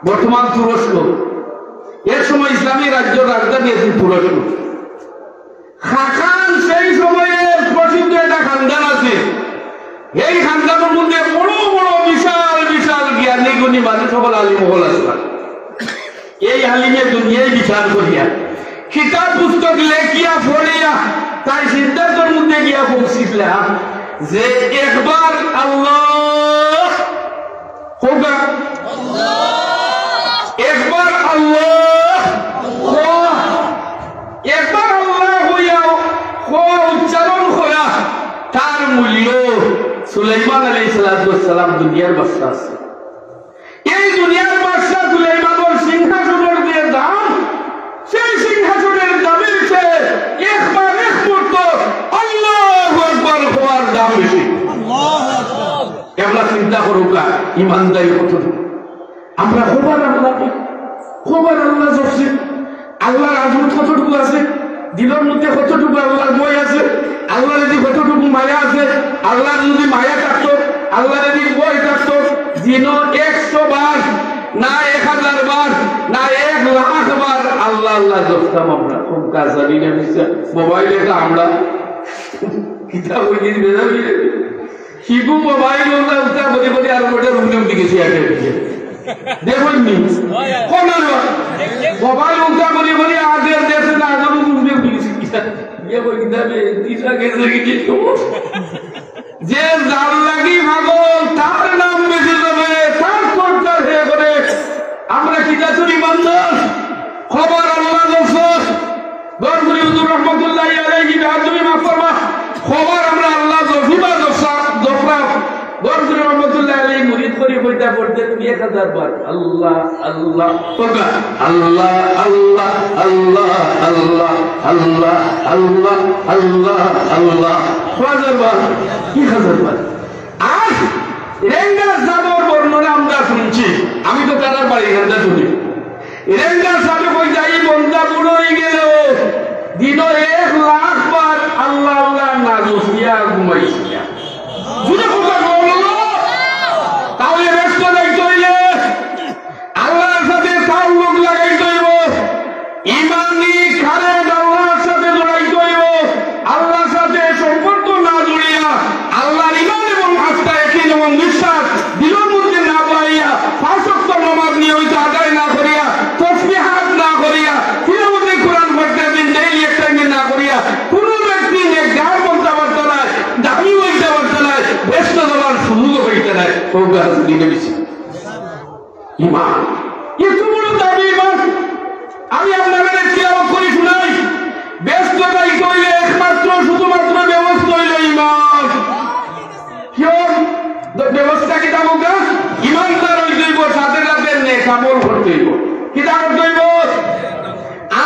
বর্তমান তুরস্ক, এক সময় ইসলামী রাজ্যর রাজধানী আছিল তুরস্ক। খাকান সেই সময়ের প্রসিদ্ধ একটা খানদান আছে। এই খানদানের মধ্যে বড় বড় বিশাল বিশাল জ্ঞানী গুণী মানুষ সকল, আলিম সকল আছে। এই আলিমে দুনিয়ায় বিচার করিয়া, কিতাব পুস্তক লেখিয়া পড়িয়া, তাই সিদ্ধান্তর মধ্যে গিয়া পৌঁছিলা যে একবার আল্লাহ কউক্কা। একবার আল্লাহ কও। একবার আল্লাহ কইয়া কও, উচ্চারণ করা, তার মূল্য। সুলাইমান আলাইহিস সালাতু ওয়াস সালাম দুনিয়ার বাদশা আছে। এই দুনিয়ার বাদশা সুলাইমানর সিংহাসনের যে দাম, সেই সিংহাসনের দামের চেয়ে একবার এক মুহূর্ত আল্লাহু আকবার কওয়ার দাম বেশি। একবার চিন্তা করউক্কা, ইমানদারি কতটুকু। আমরা কবার আল্লাহ, কবার আল্লাহ জপছি, আল্লাহর আজমত কতটুকু আছে, দিলর মধ্যে কতটুকু আল্লাহর ভয় আছে, আল্লাহর যদি কতটুকু মায়া আছে, আল্লাহর যদি মায়া থাকতো, আল্লাহর যদি ভয় থাকতো, দিনো একশো বার, না এক হাজার বার, না এক লাখ বার আল্লাহ আল্লাহ জপতাম আমরা। কোন কাজ জানি না, মোবাইলে তো আমরা কিতাব ওই দিন বেরোবি। শিবু মোবাইল উল্টা উল্টা করি করি আর ওটা রুমে উঠে গেছি আগে। দেখুন নি, কোন আর মোবাইল উল্টা করি করি আগের দেশে না আগে রুমে উঠে গেছি। ইয়ে কই কিতাবে দিশা গেছে কি ঠিক তো? যে যার লাগি পাগল, তার নাম বেশি যাবে, তার চর্চা হে করে। আমরা কিতা চুরি বান্ধব? খবর আল্লাহ রসুল। গড়গুড়ি হুজুর রহমতুল্লাহি আলাইহি, বেহাত তুমি মাফ করবা। খবর আমরা আল্লাহ জফি বা জফসা, জফরা। গড়গুড়ি রহমতুল্লাহি আলাইহি মুরিদ করি বইটা পড়তে তুমি এক হাজার বার আল্লাহ, আল্লাহ, পড়বা। আল্লাহ, আল্লাহ, আল্লাহ, আল্লাহ, আল্লাহ, আল্লাহ, আল্লাহ, আল্লাহ। কয় হাজার বার? এক হাজার বার। আর রেঙ্গা সাবর বর্ণনা আমরা শুনছি, আমি তো তারার বাড়ি ঘন্টা শুনি। রেঙ্গা সাবে কই যাই বন্দা বুড়ো হয়ে গেল, দিন এক লাখ বার আল্লাহ আল্লাহ না গুছিয়া ঘুমাইছিয়া। জুড়ে কোথা বলল? তাহলে ব্যস্ত যাইতে হইলে আল্লাহর সাথে তাল্লুক লাগাইতে হইব। ইমানি কারেন্ট আল্লাহর সাথে জড়াইতে হইব। আল্লাহর সাথে সম্পর্ক না জড়িয়া, আল্লাহর ইমান এবং আস্থা, ইয়াকিন এবং বিশ্বাস দিলের মধ্যে না পাইয়া, পাঁচ ওয়াক্ত নামাজ নিয়মিত আদায় না করিয়া, তসবিহাত না করিয়া, তিলাওয়াতে কোরআন প্রত্যেক দিন ডেইলি এক টাইমে না করিয়া, কোনো ব্যক্তি নেককার বনতে পারত না, দামি হইতে পারত না, বেহেস্ত যাওয়ার সুযোগ হইত না। কৌকা হাসিনে বেশি ইমান। এত বড় দামি ইমান। আমি আপনাদের তিলাওয়াত করি শুনাই। বেহেস্ত যাইতে হইলে একমাত্র শুধুমাত্র ব্যবস্থা হইল ইমান। কিয়? ব্যবস্থা কিতা বলতে? ইমানদার হইতে হইব, সাথে সাথে নেক আমল করতে হইব। কিতা করতে হইব?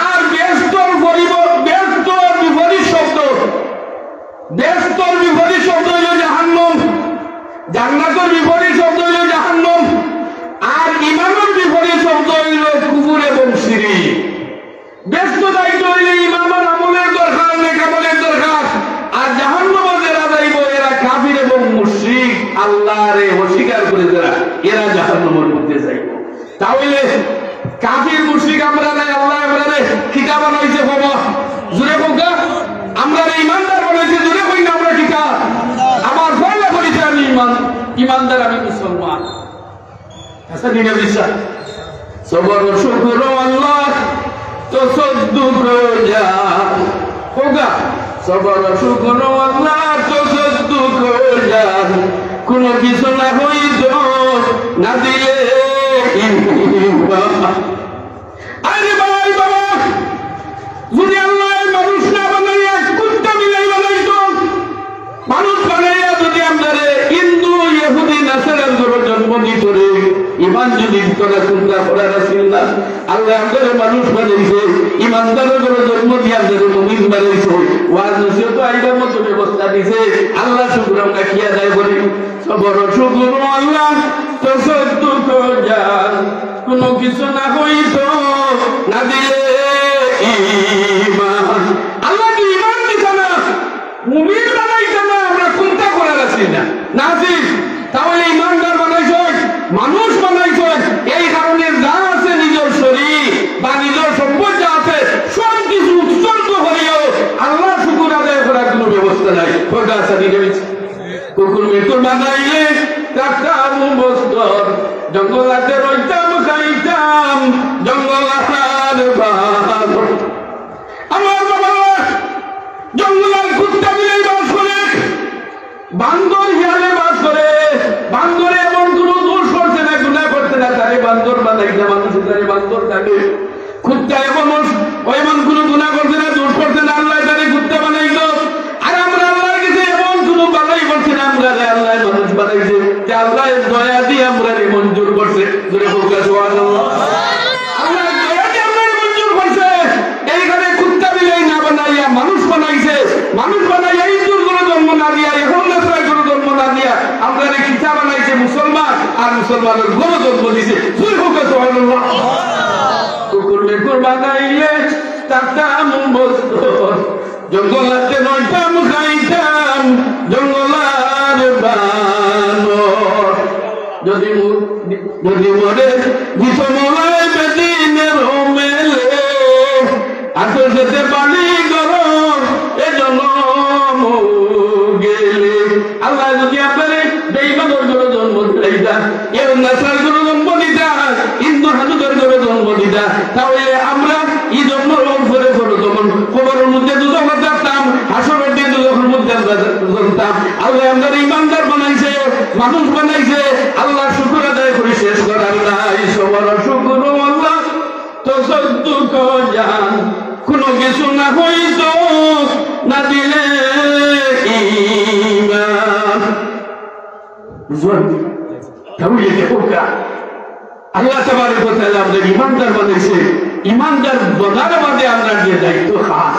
আর বেহেস্তর পরিব-, বেহেস্তর বিপরীত শব্দ, বেহেস্তর বিপরীত শব্দ হইল জাহান্নাম, জান্নাতর বিপরীত শব্দ হইল জাহান্নাম, আর ইমানর বিপরীত শব্দ হইল কুফর এবং শিরিক। বেহেস্ত যাইতে হইলে ইমানর আমলের দরকার, নেক আমলের দরকার। আর জাহান্নামে যারা যাইব, এরা কাফির এবং মুশরিক, আল্লাহরে অস্বীকার করে যারা, এরা জাহান্নামের মধ্যে যাইব। তাহলে কাফির মুশরিক আমরা নাই, আল্লাহ আমরারে কিতা বানাইছে বাবা? জুরে কউক্কা, আমরারে ইমানদার বানাইছে, জুরে কই না আমরা কিতা? আমার পয়লা পরিচয় আমি ইমান, ইমানদার, আমি মুসলমান। আচ্ছা, দিনে বিশ্বাস। সবর শুকুর আল্লাহ, তো সদ্দুক যা। কউক্কা, সবর শুকুর আল্লাহ, তো সদ্দুক যা। কোনো কিছু না হইতো না দিলে ইমান। আরে ভাই বাবা, যদি আল্লাহ মানুষ না বানাইয়া কুত্তা বিলাই বানাইতো, মানুষ বানাইয়া যদি আমরারে হিন্দু, ইহুদি, নাসারার ঘরো জন্ম দিত রে, ইমান যদি দিত না, কুন্তা করার আছিল না। আল্লাহ আমরারে মানুষ বানাইছে, ইমানদারর ঘরো জন্ম দিয়া আমরারে মুমিন বানাইছে, ওয়াজ নসিহত আইবার মতো ব্যবস্থা দিছে। আল্লাহ শুকুর আমরা কি আদায় করি? সবর শুকুর আল্লাহ, তো সদ্দুক যা, কোনো কিছু না হইতো না দিলে ইমান। আল্লাহ যদি ইমান দিতা না, মুমিন বানাইতা না, আমরা কুন্তা করার আছিল না। না আছিল, তাহলে ইমানদার বানাইছইন, মানুষ বানাইছইন। এই কারণে যা আছে নিজর শরীর বা নিজর সম্পদ যা আছে, সব কিছু উৎসর্গ করিয়াও আল্লাহর শুকুর আদায় করার কোনো ব্যবস্থা নাই। কয়টা আছে নিজে? কুকুর মেকুর বানাইলে থাকতাম বস্তর, জঙ্গলাতে রইতাম খাইতাম জঙ্গলার বাঘ। আমার বাবা, জঙ্গলার কুত্তা বিলাই বাস করে, বান্দর হিয়ালে বাস করে। বান্দরে এমন কোনো দোষ করছে না, গুনাহ করছে না, তারে বান্দর বানাইছে মানুষ, তারে বান্দর ডাকে। কুত্তা এমন, এমন কোনো গুনাহ করছে না, দোষ করছে না, আল্লাহ তারে কুত্তা বানাইলো। আর আমরা আল্লাহর কাছে এমন কোনো বালাই করছি না, আমরারে আল্লাহ মানুষ বানাইছে, যে আল্লাহ দয়া দিয়া আমরারে মঞ্জুর করছে। জোরে কউক্কা সুবহানাল্লাহ। আল্লাহ দয়া দিয়া আমরারে মঞ্জুর করছে। এইখানে কুত্তা বিলাই না বানাইয়া মানুষ বানাইছে, মানুষ বানাইয়া হিন্দুর ঘরো জন্ম না দিয়া, এখন নাসারার ঘরো জন্ম না দিয়া, আমরারে কিতা বানাইছে? মুসলমান, আর মুসলমানর ঘরো জন্ম দিছে। জোরে কউক্কা সুবহানাল্লাহ। কুকুর মেকুর বানাইলে থাকতাম বস্তর, জঙ্গলাতে রইতাম খাইতাম জঙ্গলার বানর। যদি মু-, যদি মরে দিত মলায় বেদিনের মেলে, আসল যেতে বাড়ি ঘর এ জনম গেলে। আল্লাহ যদি আপনারে বেঈমানর ঘরো জন্ম দিতা, এর নাসার ঘরো জন্ম দিতা, হিন্দু হাজুতর ঘরো জন্ম দিতা, তাহলে আমরা ই জন্মর উপরে পড়তাম, কবরর মধ্যে দুজখো থাকতাম, হাশরর দিন দুজখর মধ্যে আমরা জ্বলতাম। আল্লায় আমরারে ইমানদার বানাইছে, মানুষ বানাইছে, আল্লার শুকুর আদায় করি শেষ করার নাই। সবর শুকুর আল্লাহ, তসদ্দুক জান, কোনো কিছু না হইতো না দিলে ইমান। বুঝলেন? তাহলে দেখো কা, আল্লাহ তাবারক ওয়া তাআলা আমরারে ইমানদার বানাইছে, ইমানদার বানার বাদে আমরার যে দায়িত্ব খাস,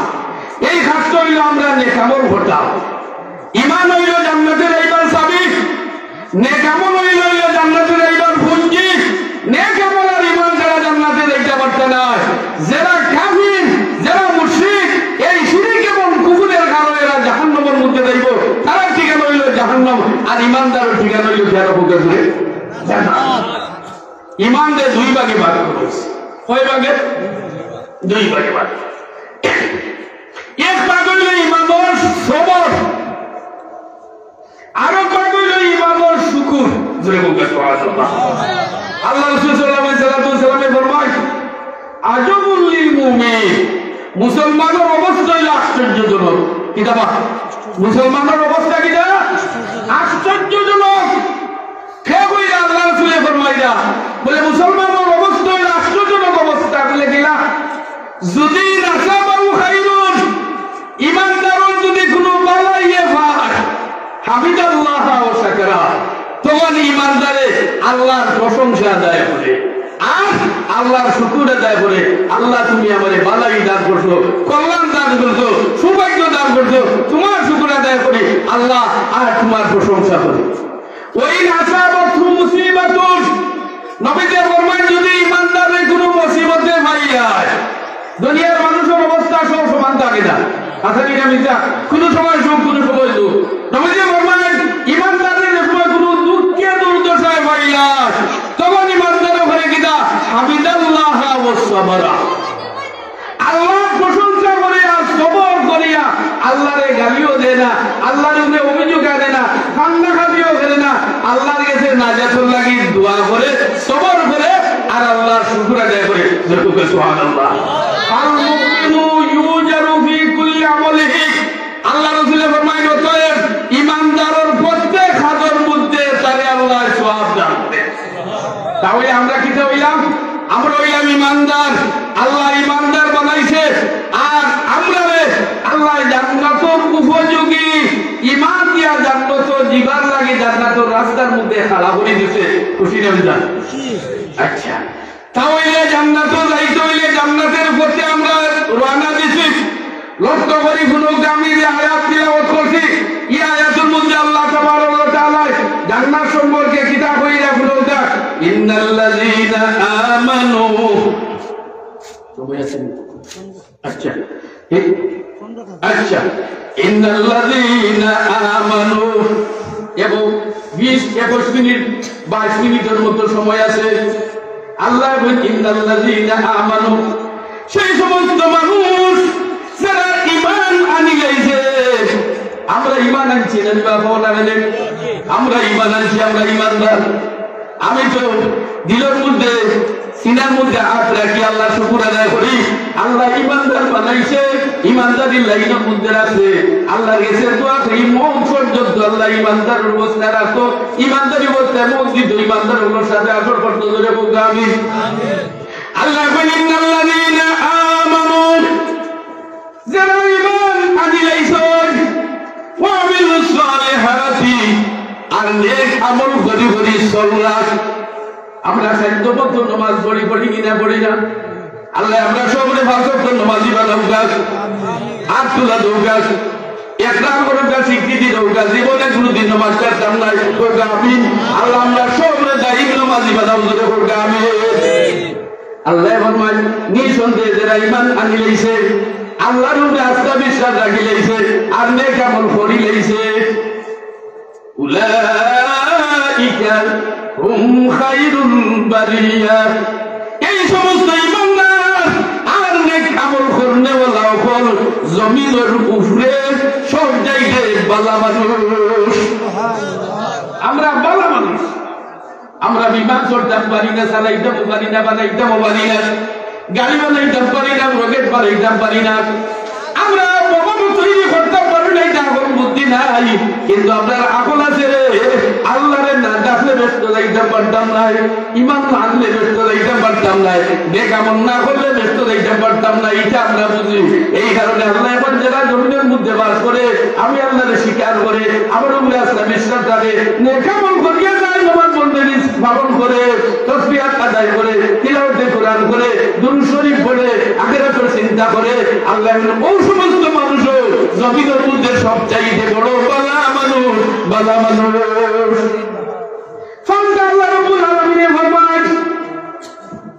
এই খাসটা অইলো আমরা নেক আমল করতাম। ইমান অইলো জান্নাতে যাইবার চাবি, নেক আমল অইলো, অইলো জান্নাতে যাইবার পুঞ্জি। নেক আমল আর ইমান ছাড়া জান্নাতে যাইতা পারতা নায়। যেরা কাফির, যেরা মুশরিক, এই শিরিক এবং কুফুরের কারণে এরা জাহান্নামর মধ্যে যাইবো। তারার ঠিকানা অইলো জাহান্নাম, আর ইমানদারর ঠিকানা অইলো জান্নাত। জান্নাত। ইমানরে দুই ভাগে ভাগ করা অইছে। কয় ভাগে? দুই ভাগে ভাগ। এক ভাগ অইলো ইমানর সবর, আরো ভাগ অইলো ইমানর শুকুর। জোরে বলুন সুবহানাল্লাহ। আল্লার রাসূল সাল্লাল্লাহু আলাইহি ওয়াসাল্লামে ফরমায়, "আজাবুল লিল মুমিন", মুসলমানর অবস্থা অইলো আশ্চর্যজনক। কিতা বা? মুসলমানর অবস্থা কিতা? আশ্চর্যজনক। কে কইরা? আল্লার রাসূলে ফরমাইরা, বলে, মুসলমানর অবস্থা অইলো আশ্চর্যজনক অবস্থা। বলে, কিলা? যদি নাসাবাহু খাইরুন, ইমানদারর যদি কুনু বালাইয়ে পায়, হামিদাল্লাহ ওয়া শাকারা, তখন ইমানদারে আল্লার প্রশংসা আদায় করে, আর আল্লার শুকুর আদায় করে। আল্লাহ, তুমি আমারে বালাই দান করছো, কল্যাণ দান করছো, সৌভাগ্য দান করছো, তুমার শুকুর আদায় করি আল্লাহ, আর তুমার প্রশংসা করি। ওয়া ইন আসাবাতহু মুসিবাতুন, নবীজি ফরমাইন, যদি ইমানদাররে কুনু মুসিবতে পাইয়া, দুনিয়ার মানুষর অবস্থা সব সমান থাকে না, আছে কিনা মিছা? কুনু সময় সুখ, কুনু সময় দুঃখ। নবীজি ফরমাইন, ইমানদাররে যে সময় কুনু দুঃখে দুর্দশায় পাইলা, তখন ইমানদার ওখানে কিতা? হামিদাল্লাহ ওয়া সাবারা। আল্লার প্রশংসা করিয়া, সবর করিয়া, আল্লারে গালিও দেয় না, আল্লার উপরে অভিযোগ আনে না, কান্নাকাটিও করে না, আল্লার গেছে নাজাতর লাগি দোয়া করে, সবর করে, আর আল্লার শুকুর আদায় করে। জোরে সুবহানাল্লাহ। আল মুমিনু ইউজারু ফি কুল্লি আমালিহি। আল্লার রাসূলে ফরমাইন, অতএব ইমানদারর প্রত্যেক কাজর মধ্যে তারে আল্লায় সওয়াব দান করে। তাহলে আমরা কিতা অইলাম? আমরা অইলাম ইমানদার। আল্লায় ইমানদার বানাইছে, আর আমরারে আল্লায় জান্নাতর উপযোগী ইমান দিয়া জান্নাতো যিবার লাগি জান্নাতর রাস্তার মধ্যে খাড়া করি দিছে। খুশি না বেজার? আচ্ছা, তাহলে জান্নাতো যাইতে অইলে জান্নাতের পথে আমরা রওনা দিছি। লক্ষ্য করি হুনউক্কা, আমি যে আয়াত তিলাওয়াত করছি, ই আয়াতর মধ্যে আল্লাহ তাবারক ওয়া তাআলা জান্নাত সম্পর্কে কিতা কইরা হুনউক্কা, "ইন্নাল্লাযীনা আমানু।" সময় আছে নি? আচ্ছা, এই, আচ্ছা, "ইন্নাল্লাযীনা আমানু।" এবং বিশ, একুশ মিনিট, বাইশ মিনিটর মতো সময় আছে। আল্লায় বলেন, "ইন্নাল্লাযীনা আমানু।" সেই সমস্ত মানুষ যারা ঈমান আনিলাইছে, আমরা ঈমান আনছি না, দিবা পাও না কেনে? আমরা ঈমান আনছি, আমরা ঈমানদার। আমি তো দিলর মধ্যে, সিনার মধ্যে আত রাখি আল্লার শুকুর আদায় করি। আল্লায় ঈমানদার বানাইছে, ঈমানদারির লাইনর মধ্যে রাখছে। আল্লার গেছে দোয়া করি, মউত পর্যন্ত আল্লায় ঈমানদার অবস্থায় রাখো, ঈমানদারি অবস্থায় মউত দিত, ঈমানদার অকলর সাথে হাশর করতো। জোরে কউক্কা আমিন। আল্লায় কইন, "ইন্নাল্লাযীনা আমানু", যারা ঈমান আনিলাইছইন, "ওয়া আমিলুস সালিহাতি", আর নেক আমল করি করি চলরা। আমরা সাধ্য মতো নমাজ পড়ি, পড়ি কি না পড়ি না? আল্লায় আমরা সবরে পাঁচ ওয়াক্ত নমাজি বানাউক্কা। আত তুলা দেউক্কা। একরাম করউক্কা, স্বীকৃতি দেউক্কা। জীবনে কুনুদিন নমাজ ছাড়তাম নায়। কউক্কা আমিন। আল্লাহ আমরা সবরে দাইম নমাজি বানাও, জোরে কউক্কা আমিন। আল্লায় ফরমাইন, নিঃসন্দেহে যারা ঈমান আনিলাইছে, আল্লার উপরে আস্থা বিশ্বাস রাখিলাইছে, আর নেক আমল করিলাইছে, উলাইকা হুম খায়রুল বারিয়া। এই সমস্ত ঈমানদার আর নেক আমল করনেওয়ালা অকল জমিনর উপরে সব চাইতে ভালা মানুষ। আমরা বিমান চড়তাম পারি না, চালাইতামও পারি না, বানাইতামও পারি না, গাড়ি বানাইতাম পারি না, রকেট বানাইতাম পারি না, আমরা বোমা তৈরি করতাম পারি না, ইটা আমরার বুদ্ধি নাই। কিন্তু আমরার আকল আছে রে, আল্লারে না ডাকলে বেহেস্তো যাইতাম পারতাম নায়, ইমান না আনলে বেহেস্তো যাইতাম পারতাম নায়, নেক আমল না করলে বেহেস্তো যাইতাম পারতাম নায়, ইটা আমরা বুঝি। এই কারণে আল্লায় কইন, যারা জমিনর মধ্যে বাস করে, আমি আল্লারে স্বীকার করে, আমার উপরে আস্থা বিশ্বাস রাখে, নেক আমল করিয়া যায়, নামাজ বন্দেগী পালন করে, তসবিহাত আদায় করে, তিলাওয়াতে কোরআন করে, দুরূদ শরীফ পড়ে, আখিরাতর চিন্তা করে, আল্লায় বলেন, অউ সমস্ত মানুষও জমিনর মধ্যে সবচাইতে বড় ভালা মানুষ, ভালা মানুষ। ফলে আল্লাহ রাব্বুল আলামিনে ফরমায়,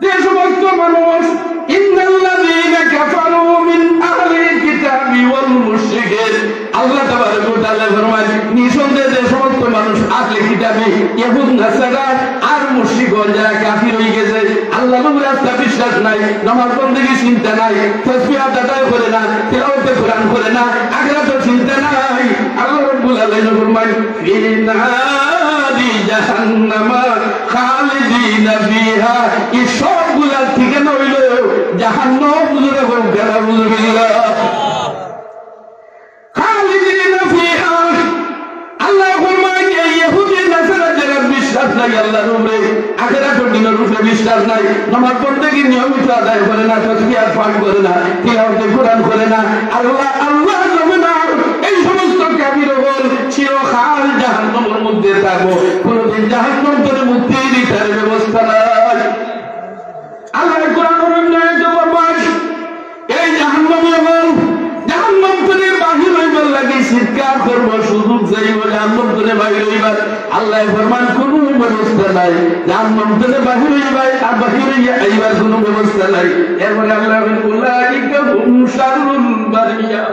যে সমস্ত মানুষ, ইন্নাল্লাযীনা কাফারু মিন আহলিল কিতাবি ওয়াল মুশরিকিন, আল্লাহ তাবারাকা ওয়া তাআলা ফরমায়, নিঃসন্দেহে যে সমস্ত মানুষ আহলে কিতাবি, ইহুদ নাসারা আর মুশরিক অকল, যারা কাফির অইগেছে, আল্লার উপরে আস্থা বিশ্বাস নাই, নামাজ বন্দেগী চিন্তা নাই, তসবিহাত আদায় করে না, তিলাওয়াতে কোরআন করে না, আখিরাতর চিন্তা নাই, আল্লাহ রাব্বুল আলামিন ফরমায়, ফি নারি জাহান্নামা খালিদিনা ফিহা, ই সবগুলার ঠিকানা অইলো জাহান্নাম। জোরে কউক্কা, নাউজুবিল্লাহ। খালিদিনা ফিহা। আল্লায় ফরমাইন, এই ইহুদি নাসারা যারা বিশ্বাস নাই আল্লার উপরে, আখিরাতর দিনর উপরে বিশ্বাস নাই, নামাজ বন্দেগী নিয়মিত আদায় করে না, তসবিহাত পাঠ করে না, তিলাওয়াতে কোরআন করে না, আল্লাহ, আল্লাহ নামে না, এই সমস্ত কাফির অকল চিরকাল জাহান্নামর মধ্যে থাকবো, কোনোদিন জাহান্নাম তনে মুক্তি দিতার ব্যবস্থা নাই। আল্লায় কোরআনর অন্য আয়াতে ফরমাইন, এই জাহান্নামী অকল জাহান্নাম তনে বাহির অইবার লাগি চিৎকার করবো, সুযোগ চাইবো জাহান্নাম তনে বাহির অইবার। আল্লায় ফরমাইন, কুনু ব্যবস্থা নাই জাহান্নাম তনে বাহির অইবার, আর বাহির অইয়া আইবার কুনু ব্যবস্থা নাই। এরপরে আল্লায় বলেন, উলাইকা হুম শাররুল বারিয়া।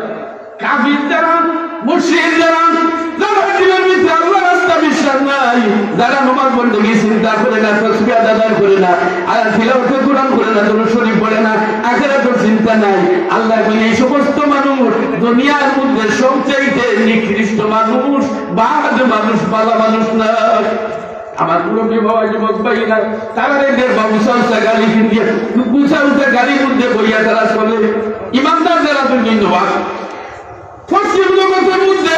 কাফির যারা, মুশরিক যারা, যারা দিলর ভিতরে আল্লার আস্থা বিশ্বাস নাই, যারা নামাজ বন্দেগী চিন্তা করে না, তসবিহাত আদায় করে না, আর তিলাওয়াতে কোরআন করে না, দুরূদ শরীফ পড়ে না, আখিরাতর চিন্তা নাই, আল্লায় কইন, এই সমস্ত মানুষ দুনিয়ার মধ্যে সবচাইতে নিকৃষ্ট মানুষ, বাদ মানুষ, ভালা মানুষ না। আমার মুরব্বি বাবা, যুবক ভাইরা, তারারে দেখবা উঁচা উঁচা গাড়ি কিনিয়া, উঁচা উঁচা গাড়ির মধ্যে বইয়া তারা চলে। ইমানদার যারা দুই দিন নমাজ। পশ্চিম জগতের মধ্যে,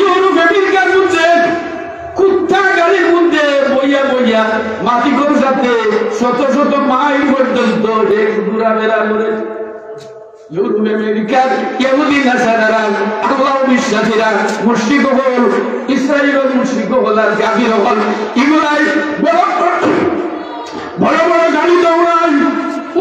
ইউরোপ আমেরিকার মধ্যে, কুত্তা গাড়ির মধ্যে বইয়া বইয়া মাটি গরুর সাথে শত শত মাইল পর্যন্ত হে ঘোরাফেরা করে। ইউরোপ আমেরিকার ইহুদি নাসারারা, আল্লাহ বিশ্বাসীরা, মুশরিক অকল, ইসরায়েলর মুশরিক অকল আর কাফির অকল, ইগুলাই বড় বড় বড় গাড়ি দৌড়ায়,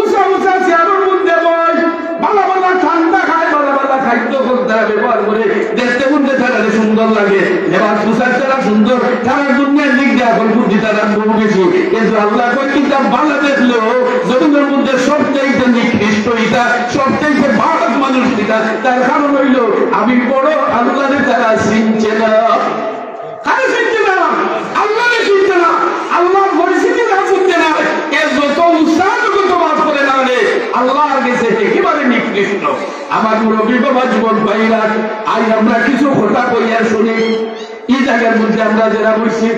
উঁচা উঁচা চেয়ারর মধ্যে বয়, ভালা ভালা ঠান্ডা খায়, ভালা ভালা খাদ্য তারা ব্যবহার করে, দেখতে শুনতে তারারে সুন্দর লাগে, লেবাস পোশাক তারা সুন্দর, তারা দুনিয়ার দিক দিয়া আকল বুদ্ধি তারা বহু বেশি। কিন্তু আল্লায় কইন, ইতা ভালা দেখলেও জমিনর মধ্যে সবচাইতে নিকৃষ্ট ইতা, সবচাইতে বাদ মানুষ ইতা। তার কারণ অইলো, আমি বড় আল্লারে তারা চিনছে না। কারে চিনছে না? আল্লারে চিনছে না। আল্লার পরিচিতি তারা চিনছে না। এ যত উস্তাদ যত মাফ করে না রে, আল্লার গেছে একেবারে নিকৃষ্ট। আমার মুরব্বি বাবা, যুবক ভাইরা, আইজ আমরা কিছু কথা কইয়া শুনি। ই জাগার মধ্যে আমরা যারা বইছি,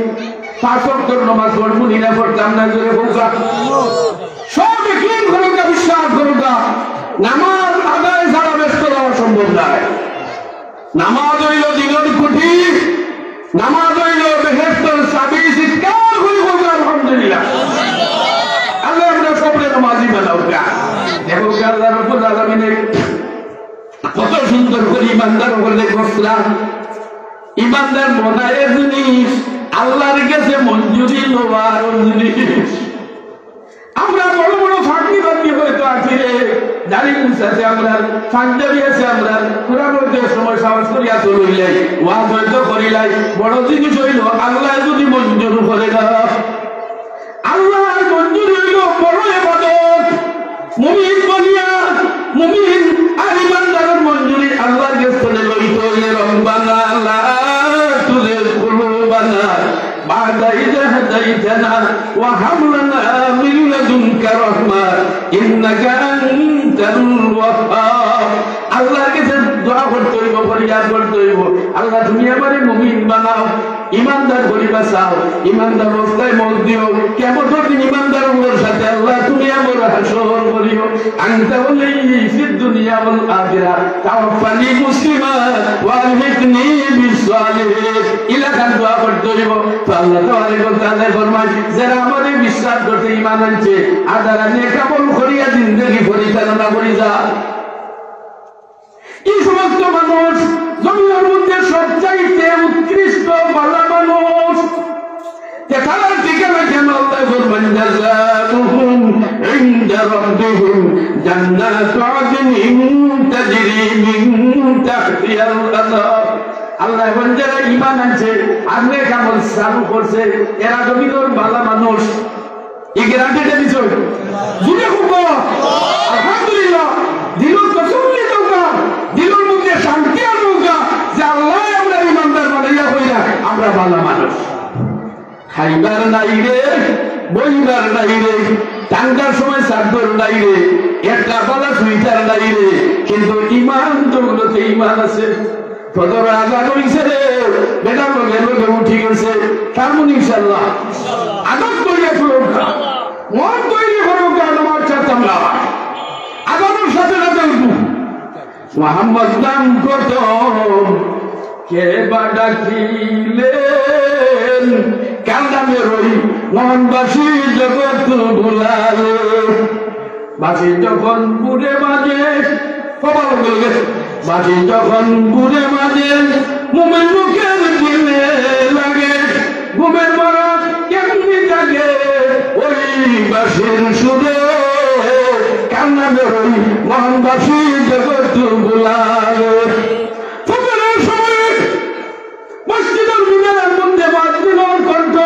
পাঁচ ওয়াক্তর নমাজ পড়মু নি না পড়তাম না, জোরে কউক্কা। সব একই করউক্কা, বিশ্বাস করউক্কা। নামাজ আদায় ছাড়া বেহেস্তো যাওয়া সম্ভব নায়। নামাজ অইলো দিনর খুঁটি, নামাজ অইলো বেহেস্তর চাবি। চিৎকার করি কউক্কা আলহামদুলিল্লাহ। আল্লায় আমরারে সবরে নামাজি বানাউক্কা। দেখউক্কা আল্লাহ রাব্বুল আলামিনে কত সুন্দর করি ইমানদার অকলরে কইছলা। ইমানদার মনা এক জিনিস, আল্লার গেছে মঞ্জুরি লওয়া আরক জিনিস। আমরা বড় বড় ফাগড়ি বান্ধি হয়তো আছি রে, দাড়ি মুছ আছে আমরার, পাঞ্জাবি আছে আমরার, কোরআন অইতে সময় সাহস করিয়া তো লইলাই, ওয়াজ হয়তো করিলাই, বড় জিনিস অইলো আল্লায় যুদি মঞ্জুর করে না। আল্লার মঞ্জুরি অইলো বড় ইবাদত। মুমিন বনিয়া, মুমিন আর ইমানদারর মঞ্জুরি আল্লার গেছ থনে লইতে অইলে রব্বানা লা তুযিগ কুলুবানা বা'দা ইয হাদাইতানা ওয়া হাব লানা মিন লাদুনকা রাহমা ইন্নাকা আনতাল ওয়াহ্হাব। আল্লার গেছে দোয়া করতে অইবো, ফরিয়াদ করতে অইবো, আল্লাহ, তুমি আমারে মুমিন বানাও, ইমানদার করিয়া বাঁচাও, ইমানদার অবস্থায় মউত দিও। কিয়ামতর দিন ইমানদার অকলর সাথে আল্লাহ তুমি আমারে হাশর করিও। আনতা ওয়ালিয়্যি ফিদ দুনিয়া ওয়াল আখিরাহ, তাওয়াফফানি মুসলিমান ওয়া আলহিকনি বিস সালিহিন। ইলাখান দোয়া পড়তে অইবো। তো আল্লাহ তাবারাকা ওয়া তাআলা ফরমাইন, যারা আমারে বিশ্বাস করছে, ইমান আনছে, আর যারা নেক আমল করিয়া জিন্দেগি পরিচালনা করি যা, এই সমস্ত মানুষ জমিনর মধ্যে সবচাইতে উৎকৃষ্ট ভালা মানুষ। তে তারার ঠিকানা কেমন? আল্লাহ ফরমান, "জাযাউহুম ইনদা রাব্বিহিম জান্নাতু আদনিন তাজরি মিন তাহতিহাল আনহার।" আল্লাহ বলেন, যারা ইমান আনছে আর নেক আমল চালু করছে, এরা জমিনর ভালা মানুষ। এই গ্যারান্টিটা দিছে। জুড়ে খুব আলহামদুলিল্লাহ। দিলর তসল্লি দরকার, দিলর মধ্যে শান্তি আর দরকার যে আল্লাহ আমরা ইমানদার বানাইয়া কইরা আমরা ভালা মানুষ। খাইবার নাই রে, বইবার নাই রে, ঠান্ডার সময় চাদর নাই রে, একটা ভালা সুইটার নাই রে, কিন্তু ইমান দৌলতে ইমান আছে। ফজর আজান অইছে রে, বেটা লগে লগে উঠি গেছে। পারমু নি ইনশাআল্লাহ? আদত তৈরি করুক, মন তৈরি করুক, আর নামাজ ছাড়তাম না। আজানের সাথে সাথে উঠবো। মোহাম্মদ নাম প্রথম কে বা ডাকিলেন, কার নামে রই মোহনবাসী জগৎ বুলালে। বাঁশি যখন বুড়ে বাজে, কপাল গলে গেছে। বাঁশি যখন বুড়ে বাজে, মুমিন লোকের দিলে লাগে। ঘুমের মরা কেমনি জাগে ওই বাঁশির সুরে, কার নামে ওই মহান বাঁশি জগৎ বুলালে। ফজরের সময় মসজিদর মিনারার মধ্যে মুয়াজ্জিনর কণ্ঠ,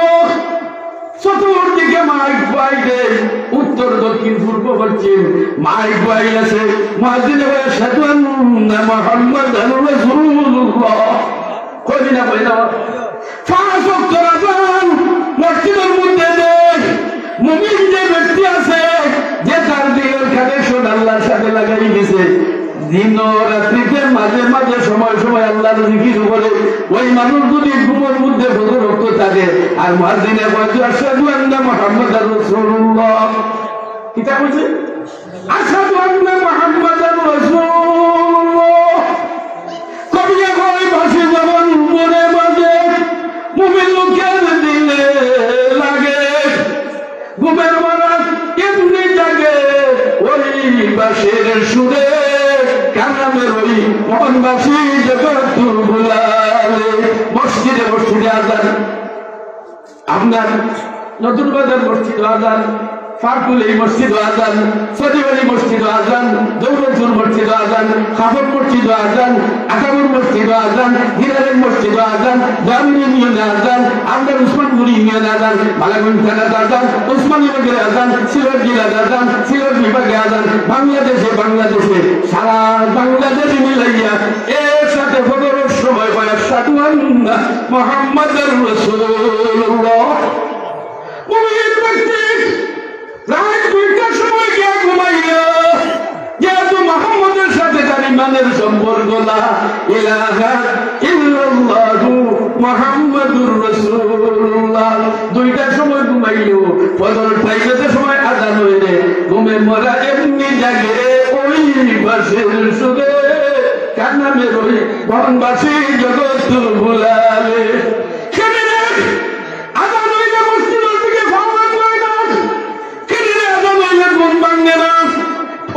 চতুর্দিকে মাইক বাইরে, উত্তর, দক্ষিণ, পূর্ব, পশ্চিম মাইক বাইরে আছে। মুয়াজ্জিনে কয়, "আশহাদু আন্না মুহাম্মাদান রাসূলুল্লাহ।" কই না, কই না? পাঁচ ওয়াক্ত আজান মসজিদর মধ্যে দেয়। মুমিন যে ব্যক্তি আছে, যে তার দিলর কানেকশন আল্লাহর সাথে লাগাই দিছে, দিন ও রাত্রিতে মাঝে মাঝে সময় সময় আল্লাহর জিকির করে, ওই মানুষ যদি ঘুমের মধ্যে ফজর ওয়াক্ত থাকে আর মুয়াজ্জিনে কয় যে, "আশহাদু আন্না মুহাম্মাদার রাসূলুল্লাহ", কিতা কইছে? "আশহাদু আন্না মুহাম্মাদার রাসূলুল্লাহ।" কবিয়ে কয়, বাঁশি যেমন বুড়ে বাজে, মুমিন লোকের দিলে লাগে। ঘুমের মরা কেমনি জাগে ওই বাঁশির সুরে, কার নামে ওই মহান বাঁশি জগৎ বুলালে। মসজিদে মসজিদে আজান, আপনার নতুন বাজার মসজিদ আজান, ফাকুলি মসজিদ আজান, সজিব আলী মসজিদ আজান, দৌলতপুর মসজিদ আজান, খাফর মসজিদ আজান, আতাপুর মসজিদ আজান, হিরারের মসজিদ আজান, জামিন ইউনিয়ন আজান, আমরার উসমানপুর ইউনিয়ন আজান, মালাগঞ্জ থানাত আজান, উসমানীনগরে আজান, সিলেট জেলাত আজান, সিলেট বিভাগে আজান, বাংলাদেশে, বাংলাদেশে, সারা বাংলাদেশ মিলাইয়া একসাথে ফজরের সময় কয়, "আশহাদু আন্না মুহাম্মাদার রাসূলুল্লাহ।" মুমিন ব্যক্তি রাত দুইটার সময় গিয়া ঘুমাইল, যেহেতু মুহাম্মদের সাথে তার ইমানের সম্পর্ক লা ইলাহা ইল্লাল্লাহু মুহাম্মাদুর রাসূলুল্লাহ। দুইটার সময় ঘুমাইল, ফজর টাইমে যে সময় আজান অইলে, ঘুমে মরা এমনি জাগে ওই বাঁশির সুরে, কার নামে ওই মহান বাঁশি জগৎ বুলালে। কেনে রে? আজান অইলে মসজিদর দিকে পাও রাখলে না। কেনে রে? আজান অইলে ঘুম ভাঙে না।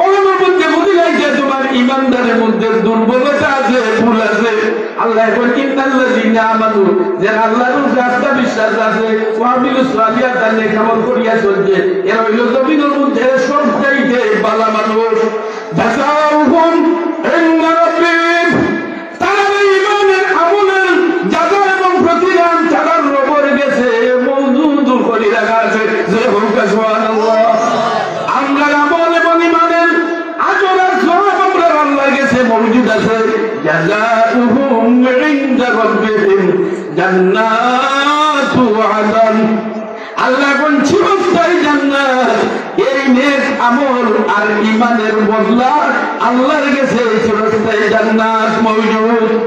ওগুলোর মধ্যে বুঝি লাগছে তোমার ইমানদারের মধ্যে দুর্বলতা আছে, ভুল আছে। আল্লাহ এখন ইন্নাল্লাযীনা আমানু, যে আল্লাহর উপরে আস্থা বিশ্বাস আছে, ওয়া আমিলুস সালিহাত, আর নেক আমল করিয়া চলছে, এরা হইল জমিনের মধ্যে সবচাইতে ভালা মানুষ। জাযাউহুম ইনদা রাব্বিহিম, তারার ইমানের আমলের জাযা এবং প্রতিদান তারার রবের গেছে মওজুদ করি রাখা আছে। জোরে হোক সুবহানাল্লাহ। আমরার আমল এবং ইমানের আজর আর সওয়াব আমরার আল্লাহর গেছে মওজুদ আছে। জাযাউহুম ইনদা রাব্বিহিম জান্নাতু আদন। আল্লাহ এখন চিরস্থায়ী জান্নাত। এই নেক আমল আর ইমানের বদলা আল্লাহর গেছে চিরস্থায়ী জান্নাত মওজুদ।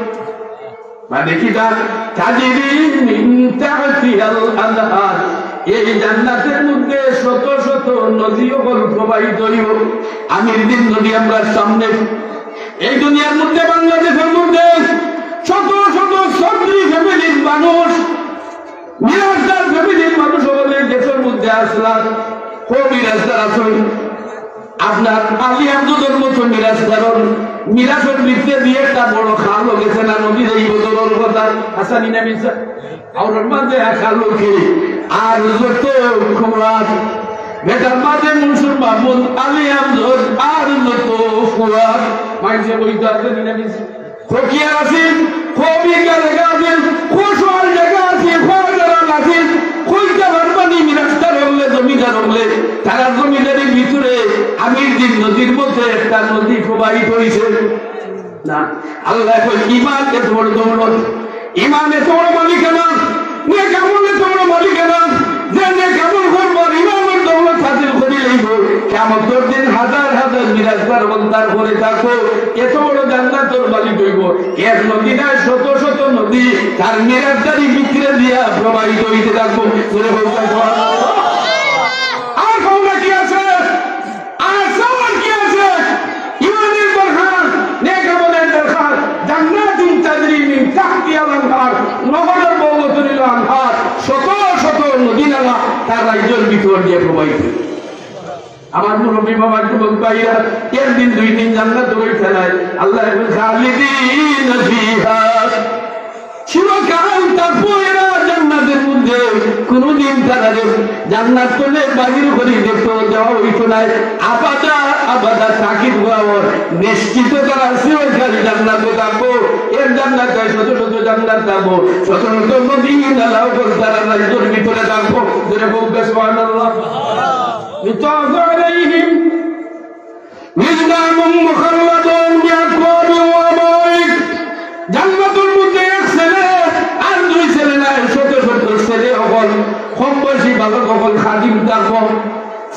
মানে কিতা? তাজরি মিন তাহতিহাল আনহার। এই জান্নাতের মধ্যে শত শত নদী অকল প্রবাহিত অইবো। আমির দিন নদী আমরার সামনে। এই দুনিয়ার মধ্যে, বাংলাদেশের মধ্যে শত শত চৌধুরী ফ্যামিলির মানুষ, মিরাজদার ফ্যামিলির মানুষ অকল দেশর মধ্যে আছলা। কও মিরাজদার আছইন? আপনার আলী আমজদর মতো মিরাজদারর মিরাজর ভিতরে দি একটা বড় খালও গেছে না, নদী যাইবো দূরর কথা। হাসানি না মির্জা? আর ওর মাঝে এক খালও কি? আর যত কুয়ার, বেটার মাঝে মনসুর মাহমুদ, আলী আমজদ, আর যত কুয়ার। মানষে কইতো আছে নি না মির্জা? ফকির আছিল, কবি কালেগা আছিল, খুশওয়াল জাগা আছিল, খোয়াজারাল আছিল, কইতা পারবা নি মিরাজদার অকলে, জমিদার অকলে, তারার জমিদারির ভিতরে আমির দিন নদীর মধ্যে একটা নদী প্রবাহিত অইছে। না, আল্লায় কইন, ইমান এত বড় দৌলত, ইমান এত বড় মালিকানা, নেক আমল এত বড় মালিকানা, যে নেক আমল করবার ইমানর দৌলত হাসিল করি লইবো, কিয়ামতর দিন হাজার হাজার মিরাজদার অকল তার পরে থাকবো, এত বড় জান্নাতর মালিক অইবো। এক নদী নায়, শত শত নদী তার মিরাজদারি ভিতরে দিয়া প্রবাহিত অইতে থাকবো। জোরে কও সুবহানাল্লাহ। আর কও না কি আছে? আর সবার কি আছে? ইমানের দরকার, নেক আমলের দরকার। জান্নাতুন তাজরি মিন তাহতিহাল আনহার, নহরর বগলত অইলো আনহার, শত শত নদী নালা তার রাইজর ভিতর দিয়া প্রবাহিত। আমার মুরব্বি বাবা, যুবক ভাইরা, একদিন দুই দিন জান্নাত অইতো নায়। আল্লায় কইন, খালিদিনা ফিহা। চিরকাল থাকবো এরা জান্নাতের মধ্যে, কোনোদিন তারারে জান্নাত তনে বাহির করি দেখতে দেওয়া অইতো নায়। আবাদা, আবাদা, তাকিদ বরাবর নিশ্চিত তারা চিরকাল জান্নাতো থাকবো। এর জান্নাত নায়, শত শত জান্নাত থাকবো, শত শত নদী নালা অকল তারা রাইজর ভিতরে থাকবো। জোরে কও সুবহানাল্লাহ। يطاف عليهم ولدان مخلدون بأكواب وأباريق। জান্নাতর মধ্যে এক ছেলে আর দুই ছেলে নায়, শত শত ছেলে অকল, কম বয়সী বালক অকল খাদিম থাকবো।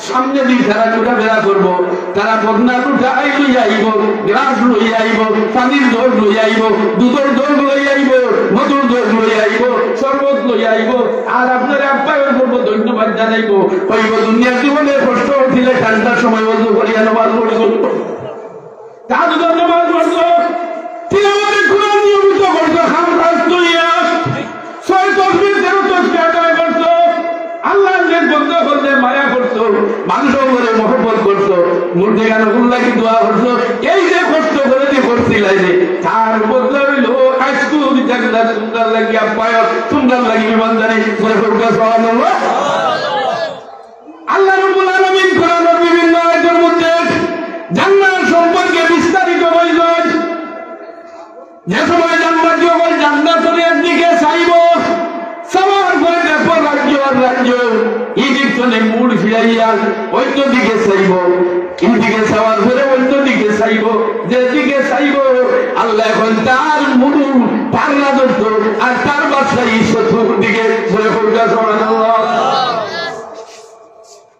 সামনে দি তারা ঘুরাফেরা করবো, তারা বদনা লুটা আই লইয়া আইবো, গ্লাস লইয়া আইবো, পানির জগ লইয়া আইবো, দুধর জগ লইয়া আইবো, মধুর জগ লইয়া আইবো, শরবত লইয়া আইবো, আর আপনারে আপ্যায়ন করবো, ধন্যবাদ জানাইবো। কইবো, দুনিয়ার জীবনে কষ্ট অইলে ঠান্ডার সময় অজু করিয়া নামাজ পড়ছো, তাহাজ্জুদের নামাজ পড়ছো, তিলাওয়াতে কুরআন নিয়মিত করছো, কাম কাজ করিয়া ছয় তসবিহ, তেরো তসবিহ আদায় করছো, আল্লাহর নেক বন্দা অকলরে মায়া করছো, মানুষ অকলরে মহব্বত করছো, মুর্দেগান অকলর লাগি দোয়া করছো। এই যে কষ্ট করে যে করছিলায় রে, তার বদলা অইলো আইজকু জান্নাত তুমরার লাগি আপ্যায়ন, তুমরার লাগি মেহমানদারি। জোরে কও সুবহানাল্লাহ। আল্লাহ রাব্বুল আলামিন কোরআনের বিভিন্ন আয়াতের মধ্যে জান্নাত সম্পর্কে বিস্তারিত বলছেন। যে সময় জান্নাতি অকল জান্নাতর একদিকে চাইবো, চাওয়ার পরে দেখবো রাজ্য আর রাজ্য, ইদিক তনে মুড় ফিরাইয়া অন্যদিকে চাইবো, ইদিকে চাওয়ার পরে অন্যদিকে চাইবো, যেদিকে চাইবো, আল্লায় কইন তার মুড় পাল্লা ধরতো আর তার বাদশাহী চতুর্দিকে। জোরে কও সুবহানাল্লাহ।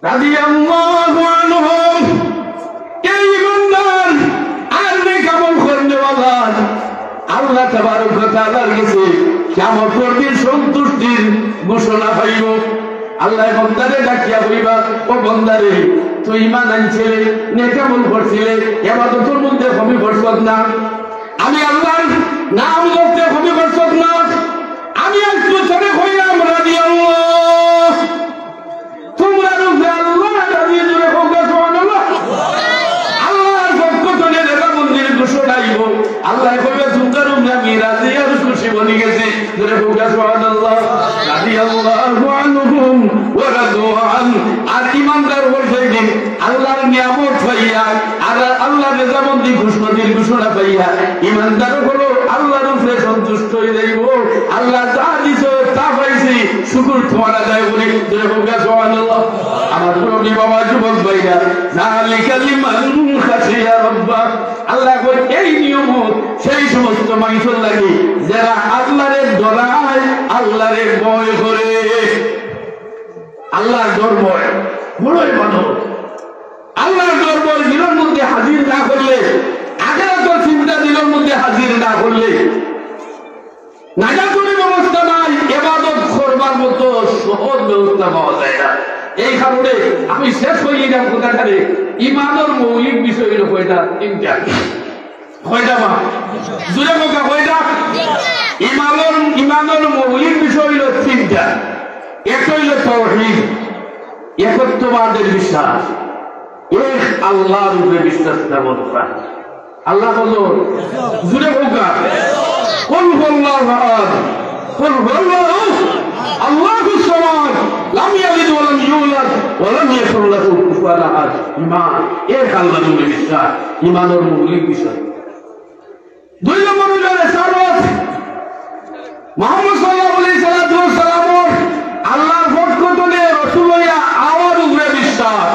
রাদিয়াল্লাহু আনহুম। এই ইমানদার আর নেক আমল করনেওয়ালা আল্লাহ তাবারক ওয়া তাআলার গেছে কিয়ামতর দিন সন্তুষ্টির ঘোষণা পাইবো। আল্লায় বন্দারে ডাকিয়া কইবা, "ও বন্দারে, তুই ইমান আনছিলে, নেক আমল করছিলে, ইবাদতর মধ্যে কমি করছত না, আমি আল্লাহর নাম ধরতে কমি করছত না, আমি আইজকু তোরে কইলাম রাদিয়াল্লাহ।" তুমরার উপরে আল্লাহ রাজি, জোরে কও সুবহানাল্লাহ। আল্লাহর পক্ষ তনে রেজামন্দির ঘোষণা আইবো। আল্লায় কইবা, "তুমরার উপরে আমি রাজি আর খুশি বনি গেছি।" জোরে কও সুবহানাল্লাহ। রাদিয়াল্লাহু আনহুম ওয়া রাদু আন। আর ইমানদার অকল সেই দিন আল্লাহর নিয়ামত পাইয়া আর আল্লাহর রেজামন্দি খুশনসিবর ঘোষণা পাইয়া ইমানদার অকল আল্লাহর উপরে সন্তুষ্ট অই যাইবো। আল্লাহ যা দিছো তা পাইছি, শুকুর তুমার আদায় করি। জোরে কও সুবহানাল্লাহ। আমার মুরব্বি বাবা, যুবক ভাইরা, যালিকা লিমান খাশিয়া রাব্বা। আল্লায় কইন, এই নিয়ামত সেই সমস্ত মানুষর লাগি যেরা আল্লাহরে ডরায়, আল্লাহরে ভয় করে। আল্লাহর ডর ভয়, বড় ইবাদত। আল্লাহর ডর ভয় দিলর মধ্যে হাজির না করলে, আখিরাতর চিন্তা দিলর মধ্যে হাজির না করলে, নাজাতর ব্যবস্থা নাই, ইবাদত করবার মতো সহজ ব্যবস্থা পাওয়া যায় না। এই কারণে আমি শেষ করি দিলাম কথাখানে, ইমানর মৌলিক বিষয় অইলো কয়টা? তিনটা। কয়টা বা? জোরে কউক্কা, কয়টা? ইমানর, ইমানর মৌলিক বিষয় অইলো তিনটা। একটা অইলো তাওহীদ, একত্ববাদের বিশ্বাস, এক আল্লাহর উপরে বিশ্বাস স্থাপন করা। আল্লাহ বলো, জোরে কউক্কা। কুল হুয়াল্লাহু আহাদ, কুল হুয়াল্লাহু আল্লাহুস সামাদ, লাম ইয়ালিদ ওয়া লাম ইউলাদ ওয়া লাম ইয়াকুল লাহু কুফুয়ান আহাদ। ইমান, এক আল্লাহর উপরে বিশ্বাস, ইমানর মৌলিক বিষয়। দুই নম্বর অইলো রিসালত। মুহাম্মদ সাল্লাল্লাহু আলাইহি সাল্লাতু ওয়াস সালামর আল্লাহর পক্ষ থনে রসুল অইয়া আওয়ার উপরে বিশ্বাস,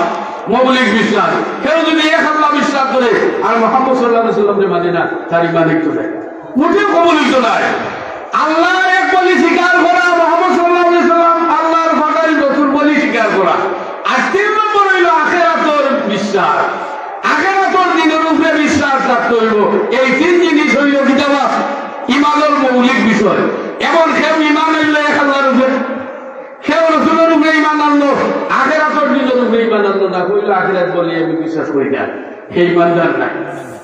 মৌলিক বিশ্বাস। কেউ যদি এক আল্লাহ বিশ্বাস করে আর মুহাম্মদ সাল্লাল্লাহু আলাইহি সাল্লামরে মানে না, তার ইমান অইতো নায়, মোটেও কবুল অইতো নায়। আল্লাহ এক বলি স্বীকার করা, মুহাম্মদ সাল্লাল্লাহু আলাইহি সাল্লাম আল্লাহর পাঠাইন রসুল বলি স্বীকার করা। আর তিন নম্বর অইলো আখেরাতর বিশ্বাস। আখেরাতর দিনর উপরে বিশ্বাস রাখতে অইবো। এই তিন জিনিস অইলো কিতা বা? ইমানর মৌলিক বিষয়। এমন কেউ ইমান আনলো এক আল্লাহর উপরে, কেউ রসুলর উপরে ইমান আনলো, আখেরাতর দিনর উপরে ইমান আনলো না, কইলো আখেরাত বলি আমি বিশ্বাস করি না, হে ইমানদার নায়।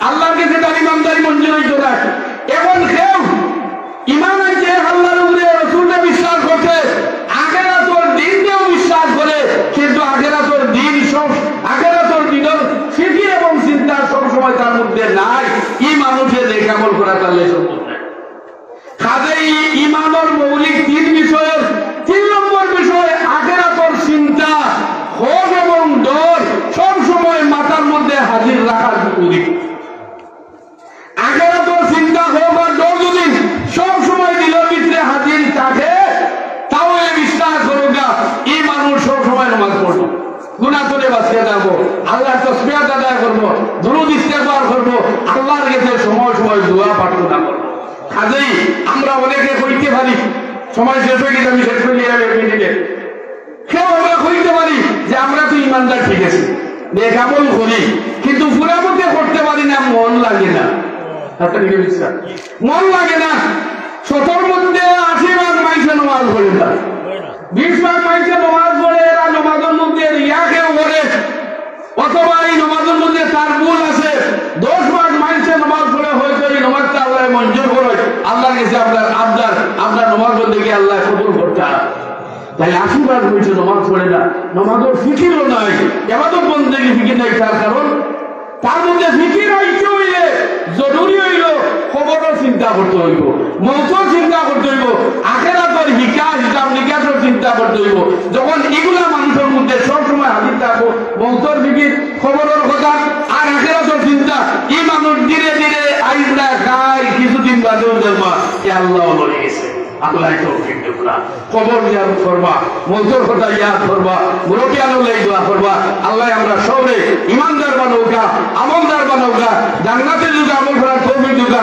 আল্লাহর কাছে তার ইমানদারি মঞ্জুর অইতো নায়। এমন কেউ ইমান আনছে আল্লাহর উপরে, রসুলরে বিশ্বাস করছে, আখেরাতর দিনরেও বিশ্বাস করে, কিন্তু আখেরাতর দিন সব, আখেরাতর দিনর ফিকির এবং চিন্তা সবসময় তার মধ্যে নাই, ই মানুষে নেক আমল করা তার লাগি সম্ভব নায়। কাজেই ইমানর মৌলিক তিন বিষয়র তিন নম্বর বিষয় আখেরাতর চিন্তা, খৌফ এবং ডর সবসময় মাথার মধ্যে হাজির রাখা জরুরি। আখেরাতর চিন্তা, খৌফ আর ডর যদি সব সময় দিলর ভিতরে হাজির থাকে, তাও এই বিশ্বাস করউক্কা, ই মানুষ সব সময় নামাজ পড়বো, গুনাহ থনে বাঁচিয়া থাকবো, আল্লাহর তসবিহাত আদায় করবো, দুরূদ ইস্তেগফার করবো, আল্লাহর কাছে সময় সময় দোয়া প্রার্থনা করবো। কাজেই আমরা অনেকে কইতে পারি, সময় শেষ অই গেছে, আমি শেষ করি দিলাম এক মিনিটে। কেউ আমরা কইতে পারি যে আমরা তো ইমানদার, ঠিক আছে, নেক আমল করি, কিন্তু পুরা মতে করতে পারি না, মন লাগে না। হাতে লিখে দিচ্ছি, মন লাগে না। শতর মধ্যে আশি ভাগ মানষে নামাজ পড়ে না, বিশ ভাগ মানষে নামাজ পড়ে, এরা নামাজর মধ্যে রিয়া কেউ করে, অথবা এই নামাজর মধ্যে তার ভুল আছে, দশ ভাগ মানষে নামাজ পড়ে, হয়তো এই নামাজটা আল্লাহ মঞ্জুর করে, আল্লাহর কাছে আপনার আবদার, আপনার নামাজ বন্দেগি আল্লাহ কবুল করতা। তাইলে আশি ভাগ মানষে নামাজ পড়ে না, নামাজর ফিকিরও নাই, ইবাদত বন্দেগির ফিকির নাই। তার কারণ তার মধ্যে ফিকির আইতে অইলে জরুরি অইলো কবরর চিন্তা করতে অইবো, মউতর চিন্তা করতে অইবো, আখেরাতর হিকা হিসাব নিকাশর চিন্তা করতে অইবো। যখন ইগুলা মানুষর মধ্যে সব সময় হাজির থাকবো, মউতর ফিকির, কবরর কথা আর আখেরাতর চিন্তা, ই মানুষ ধীরে ধীরে আইজ না কাইল কিছুদিন বাদেউ দেখবা যে আল্লাহ লই গেছে। আল্লাহ তৌফিক দেউক্কা। কবর জিয়ারত করবা, মউতর কথা ইয়াদ করবা, মুরব্বিয়ানর লাগি দোয়া করবা। আল্লাহ আমরা সবরে ইমানদার বানাউক্কা, আমলদার বানাউক্কা, জান্নাতি যুগে আমল করার তৌফিক দেউক্কা।